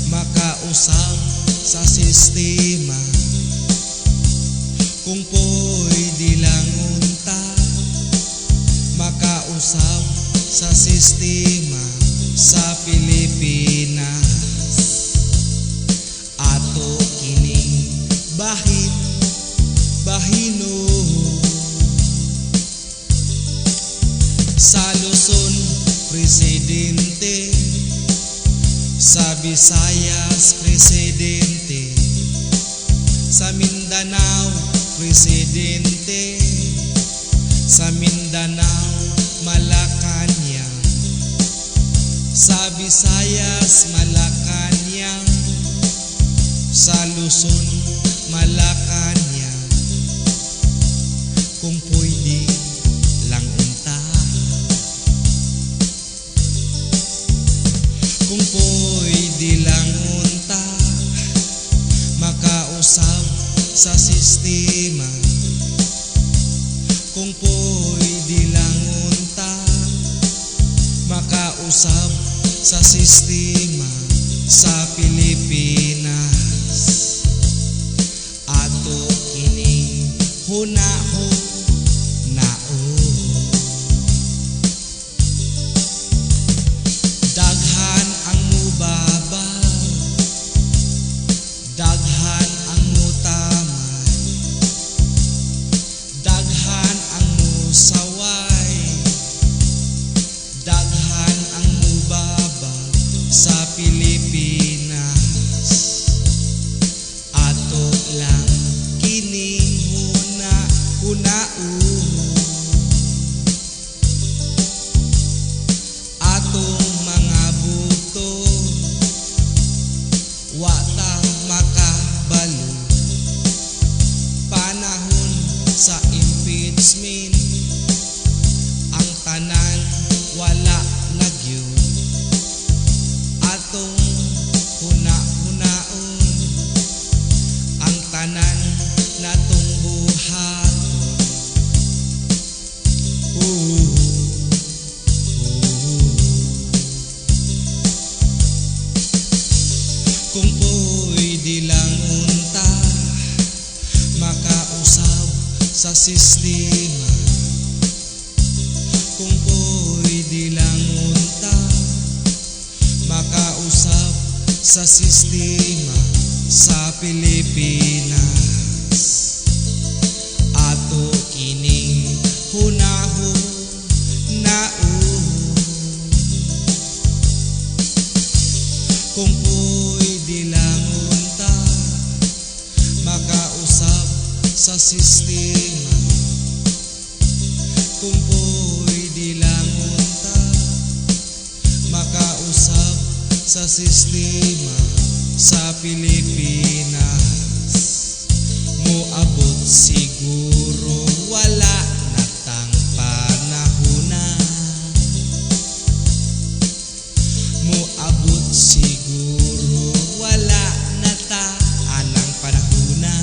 makausap sa sistema, kung pwede lang unta makausap sa sistema sa Pilipinas, ato kining bahin bahino sa Luzon presidente, sa Visayas presidente, sa Mindanao presidente, Sa Mindanao, Malacanang. Sa Visayas, Malacanang. Sa Luzon, Malacanang. Kung pwede lang unta, kung pwede lang unta, makausab sa sistema. Kung pwede lang unta, makausab sa sistema sa Pilipinas. Ato kining hunaho nao. Daghan ang mubaba, daghan ang mutamay, daghan ang musaway, daghan ang mubabag sa Pilipinas. Ato lang kining huna hunao. Atong mga buto wa ta makabalo. Panahon sa impeachment, ang tanan wala na gyud. Atong huna-hunaon ang tanan natong buhaton. Ooh, ooh. Kung pwede lang unta, makausab sa sistema. Kung pwede lang unta, makausab sa sistema sa Pilipinas. Ato kining hunaho nao. Kung pwede lang unta, makausab sa sistema. Kung pwede lang unta, makausab sa sistema sa Pilipinas. Moabot siguro wala na tang panahona. Moabot siguro wala na ta anang panahona.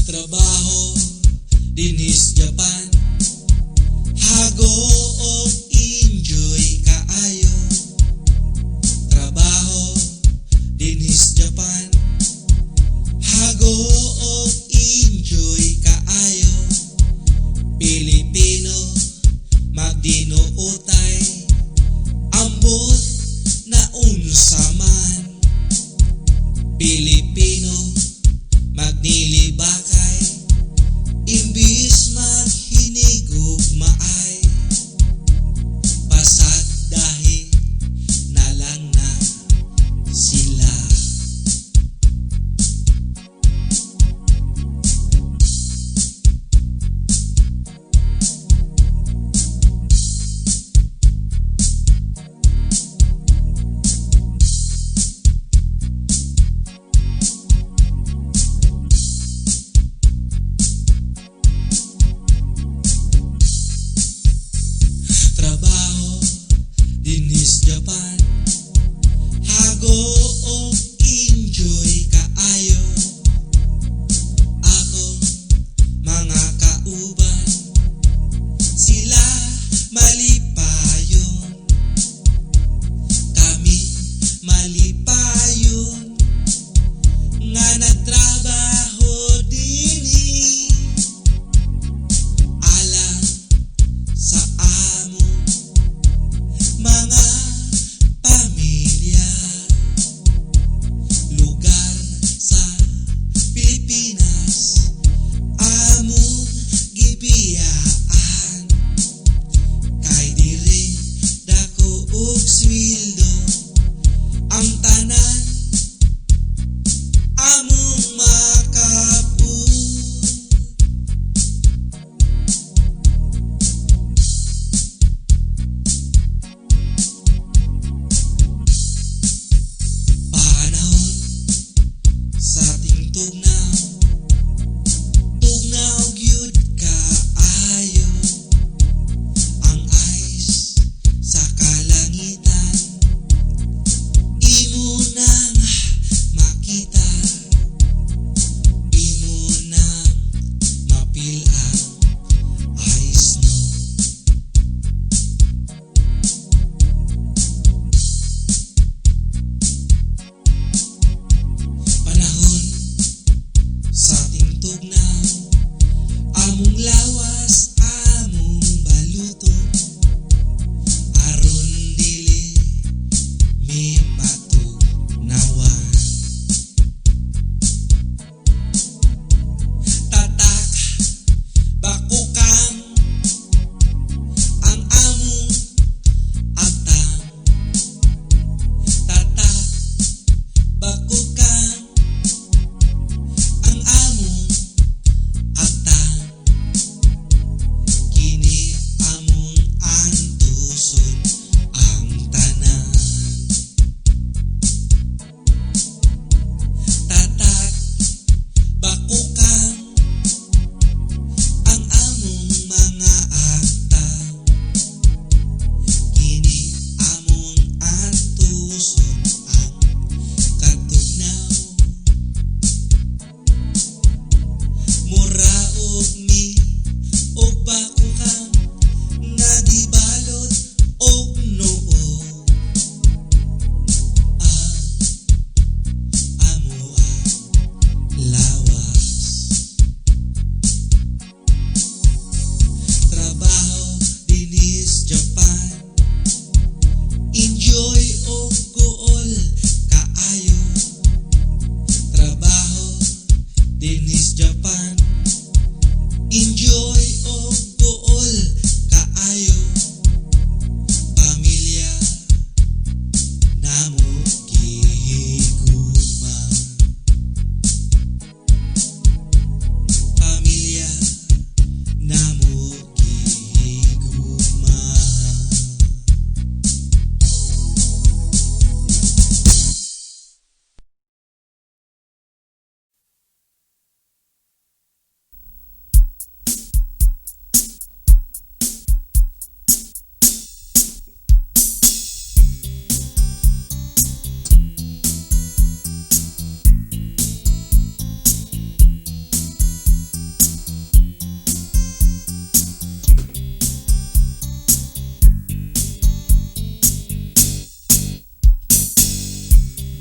Trabaho dinis Japan, hago og enjoy kaayo. Trabaho dinis Japan, hago og enjoy kaayo. Pilipino magdinuotay, ambot na unsa man. Pilipino magnilibakay, imbis maghinikhinikay.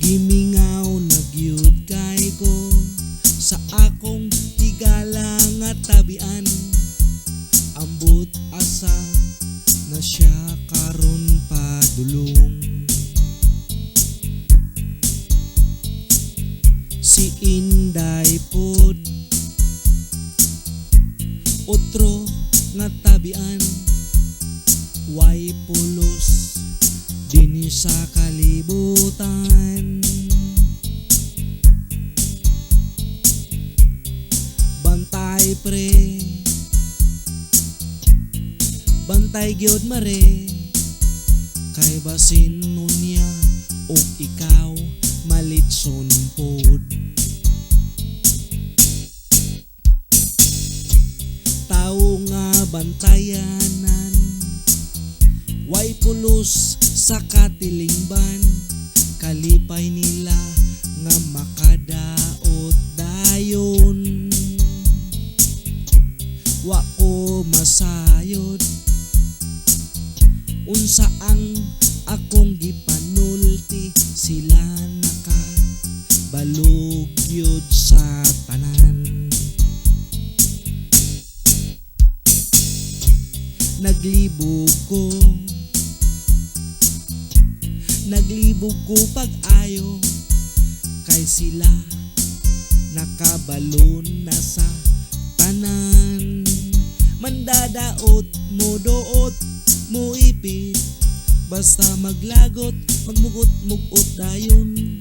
Gimingaw na gyud kay ko sa akong higala nga tabian. Ambot asa na siya karon padulong. Si Inday pod otro nga tabian, way pulos dinhi sa kalibutan. Bantay pre, bantay gyud mare, kay basin unya og ikaw malitson pod. Tawo nga bantayanan, way pulos sa katilingban, kalipay nila nga makadaot dayon. Wa ko masayod unsa ang akong gipanulti, sila nakabalog gyud sa tanan. Naglibog ko, naglibog ko pag-ayo, kay sila nakabalon na sa tanan. Mandadaot mo doot mo ipit, basta maglagot magmugot-mugot dayon.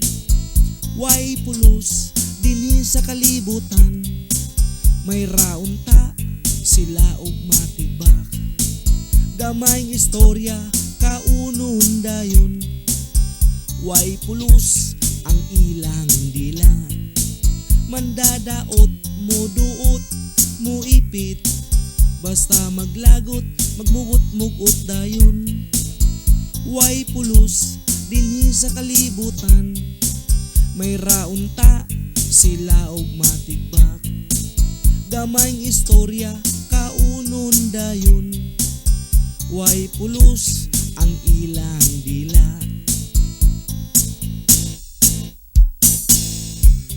Way pulos dinhi sa kalibutan, may raunta sila og matibak. Gamayng istorya kaunon dayon, way pulos ang ilang dila. Mandadaot mo duot mo ipit, basta maglagot magmugot-mugot dayon. Way pulos dinhi sa kalibutan, may raunta sila og matigbak. Gamayng istorya kaunon dayon, way pulos ang ilang dila.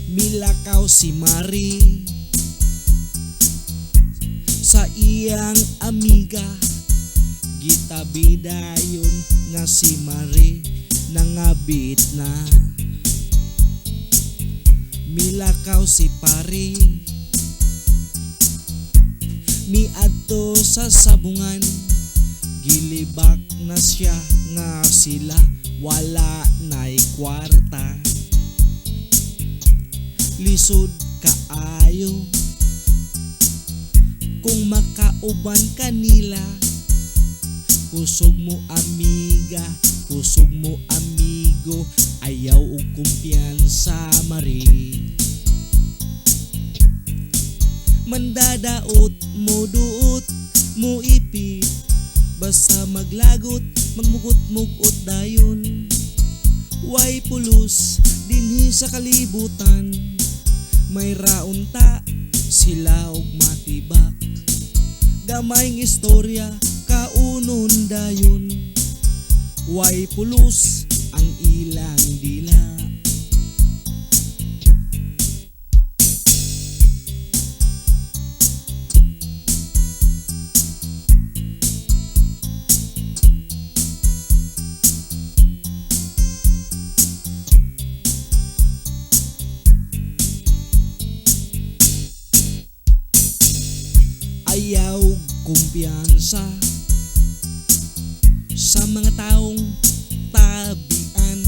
Milakaw si Mari sa iyang amiga, gitabi dayon nga si Mari nangabit na. Milakaw si Pari miadto sa sabungan, gilibak na siya nga sila wala na'y kwarta. Lisod kaayo kung makauban kanila, kusog mo amiga, kusog mo amigo, ayaw og kumpiyansa Mari. Mandadaot mo duot mo ipit, basta maglagot magmugot-mugot dayon. Way pulos dinhi sa kalibutan, may raunta sila og matibak. Gamayng istorya kaunon dayon, way pulos ang ilang dila. Ayaw kumpiyansa sa mga taong tabian,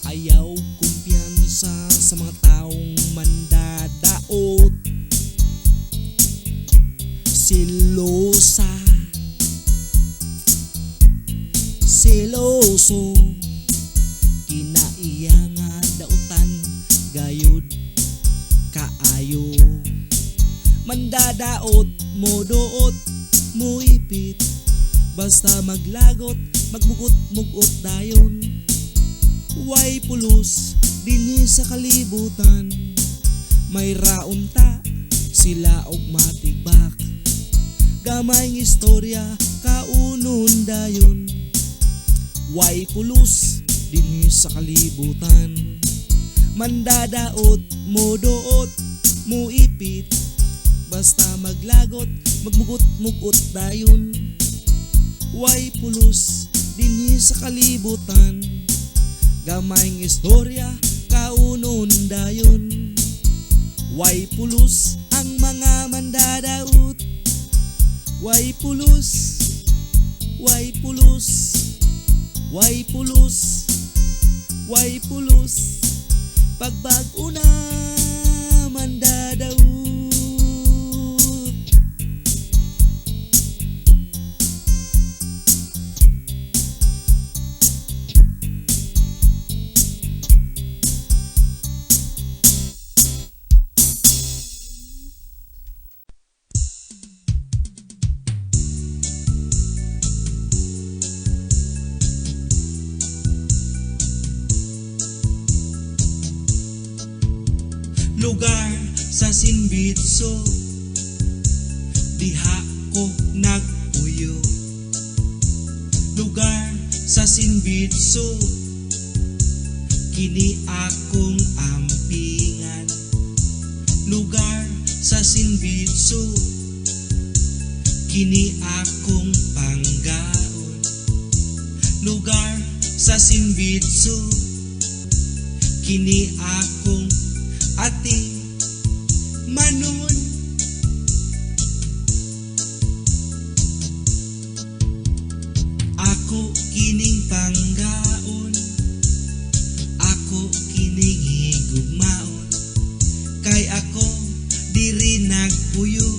ayaw kumpiyansa sa mga taong mandadaot. Silosa, siloso, kinaiya nga dautan gayud kaayo. Mandadaot mo doot mo ipit, basta maglagot magmugot-mugot dayon. Way pulos dinhi sa kalibutan, may raunta sila og matigbak. Gamayng istorya kaunon dayon, way pulos Dinhi sa kalibutan. Mandadaot, muduot, muipit, basta maglagot, magmugot-mugot dayon. Way pulos dinhi sa kalibutan, gamayng istorya kaunon dayon. Way pulos ang mga mandadaot. Way pulos, way pulos, way pulos, way pulos. Pagbag-o na mandadaot. Lugar sa Sinbitso, diha ko nagpuyo. Lugar sa Sinbitso, kini akong ampingan. Lugar sa Sinbitso, kini akong panggaon. Lugar sa Sinbitso, kini akong ati manon. Ako kining panggaon, ako kining higugmaon, kay ako diri nagpuyo.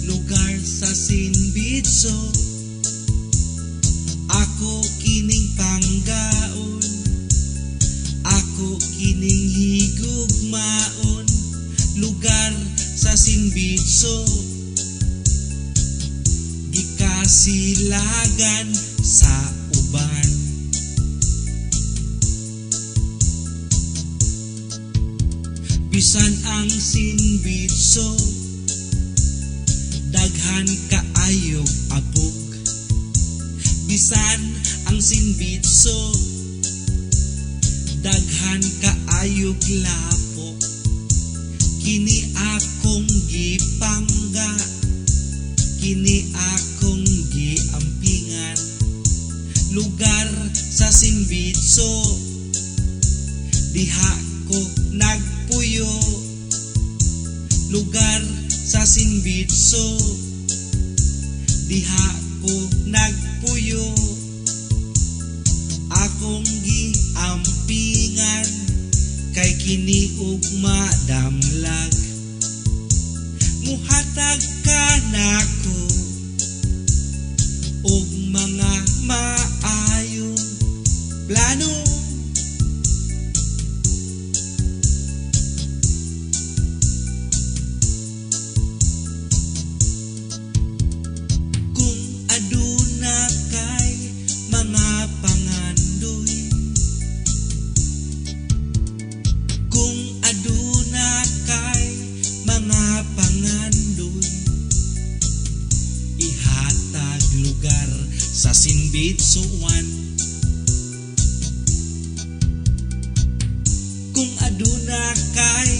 Lugar sa Sinbitso, ako kining panggaon, ako kining higugmaon. Lugar sa Sinbitso, gikasilagan sa uban. Bisan ang Sinbitso, daghan kaayog abog. Bisan ang Sinbitso, daghan kaayog lapo. Kini akong gipangga, kini akong giampingan. Lugar sa Sinbitso, diha ko nagpuyo. Lugar sa Sinbitso, diha ko nagpuyo. Akong giampingan, kay kini ugma damlag. Muhatag ka nako og mga maayong plano. Kung aduna kay mga pangandoy, kung aduna kay mga pangandoy, ihatag lugar sa Sinbitsuan. Kung aduna kay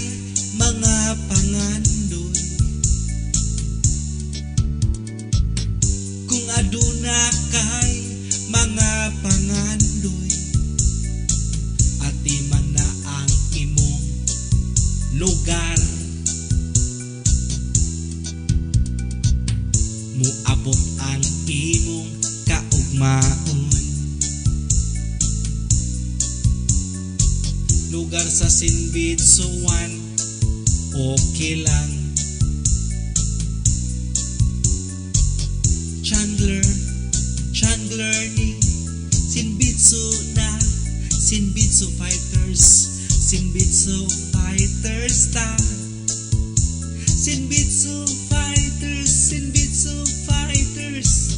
mga pangandoy, kung aduna kay mga pangandoy, ati man na ang imong lugar. Muabot ang imong kaugmaon. Lugar sa Sinbitsuan, okay lang. Chandler, Chandler ni Sinbitsu na, Sinbitsu Fighters, Sinbitsu Fighters ta. Sinbitsu Fighters, Sinbitsu Fighters.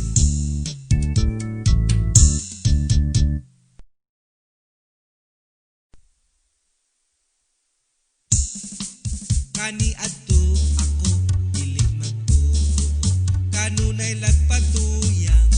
Kani adto ako dili magtuo, kanunay lagpatuyang.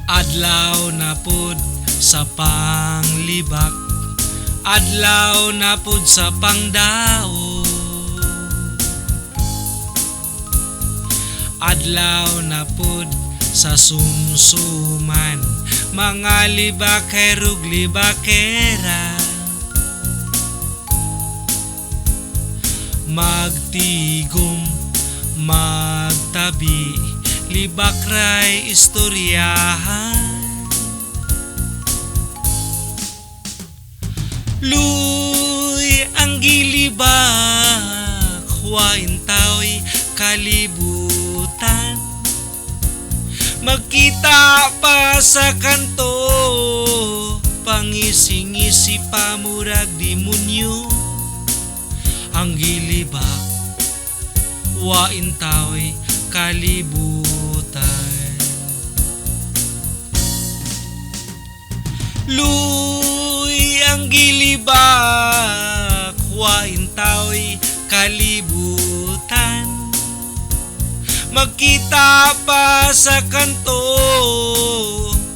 Adlaw na pud sa panglibak, adlaw na pud sa pangdaot, adlaw na pud sa sumsuman, mga libakerog libakera. Magtigom, magtabi, libakray istoryahan. Luy ang gilibak, wain tao'y kalibutan. Magkita pa sa kanto, pangising-ngisi pa murag demonyo. Ang gilibak, wain tao'y kalibutan. Luy ang gilibak, wain tao'y kalibutan. Magkita pa sa kanto,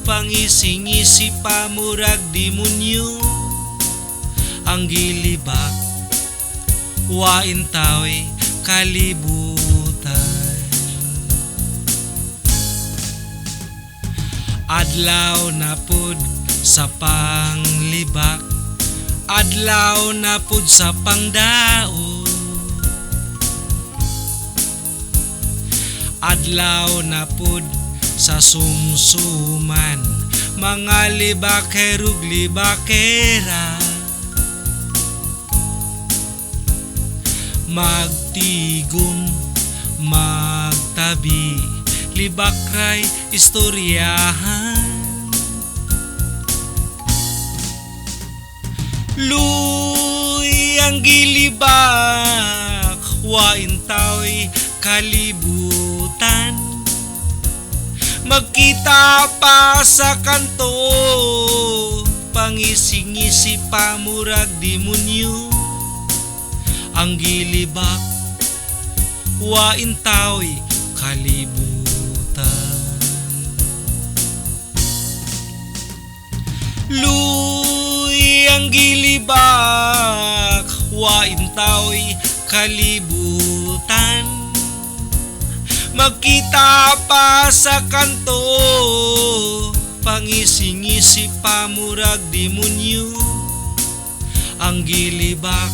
pangising-ngisi pa murag demonyo. Ang gilibak, wain tao'y kalibutan. Adlaw na pud sa panglibak, adlaw na pud sa pangdaot, adlaw na pud sa sumsuman, mga libakerog libakera. Magtigom, magtabi, libakray istoryahan. Luy ang gilibak, wain tao'y kalibutan. Magkita pa sa kanto, pangising-ngisi pa murag demonyo. Ang gilibak, wain tao'y kalibutan. Luy ang gilibak, wain tao'y kalibutan. Magkita pa sa kanto, pangising-ngisi pa murag demonyo. Ang gilibak,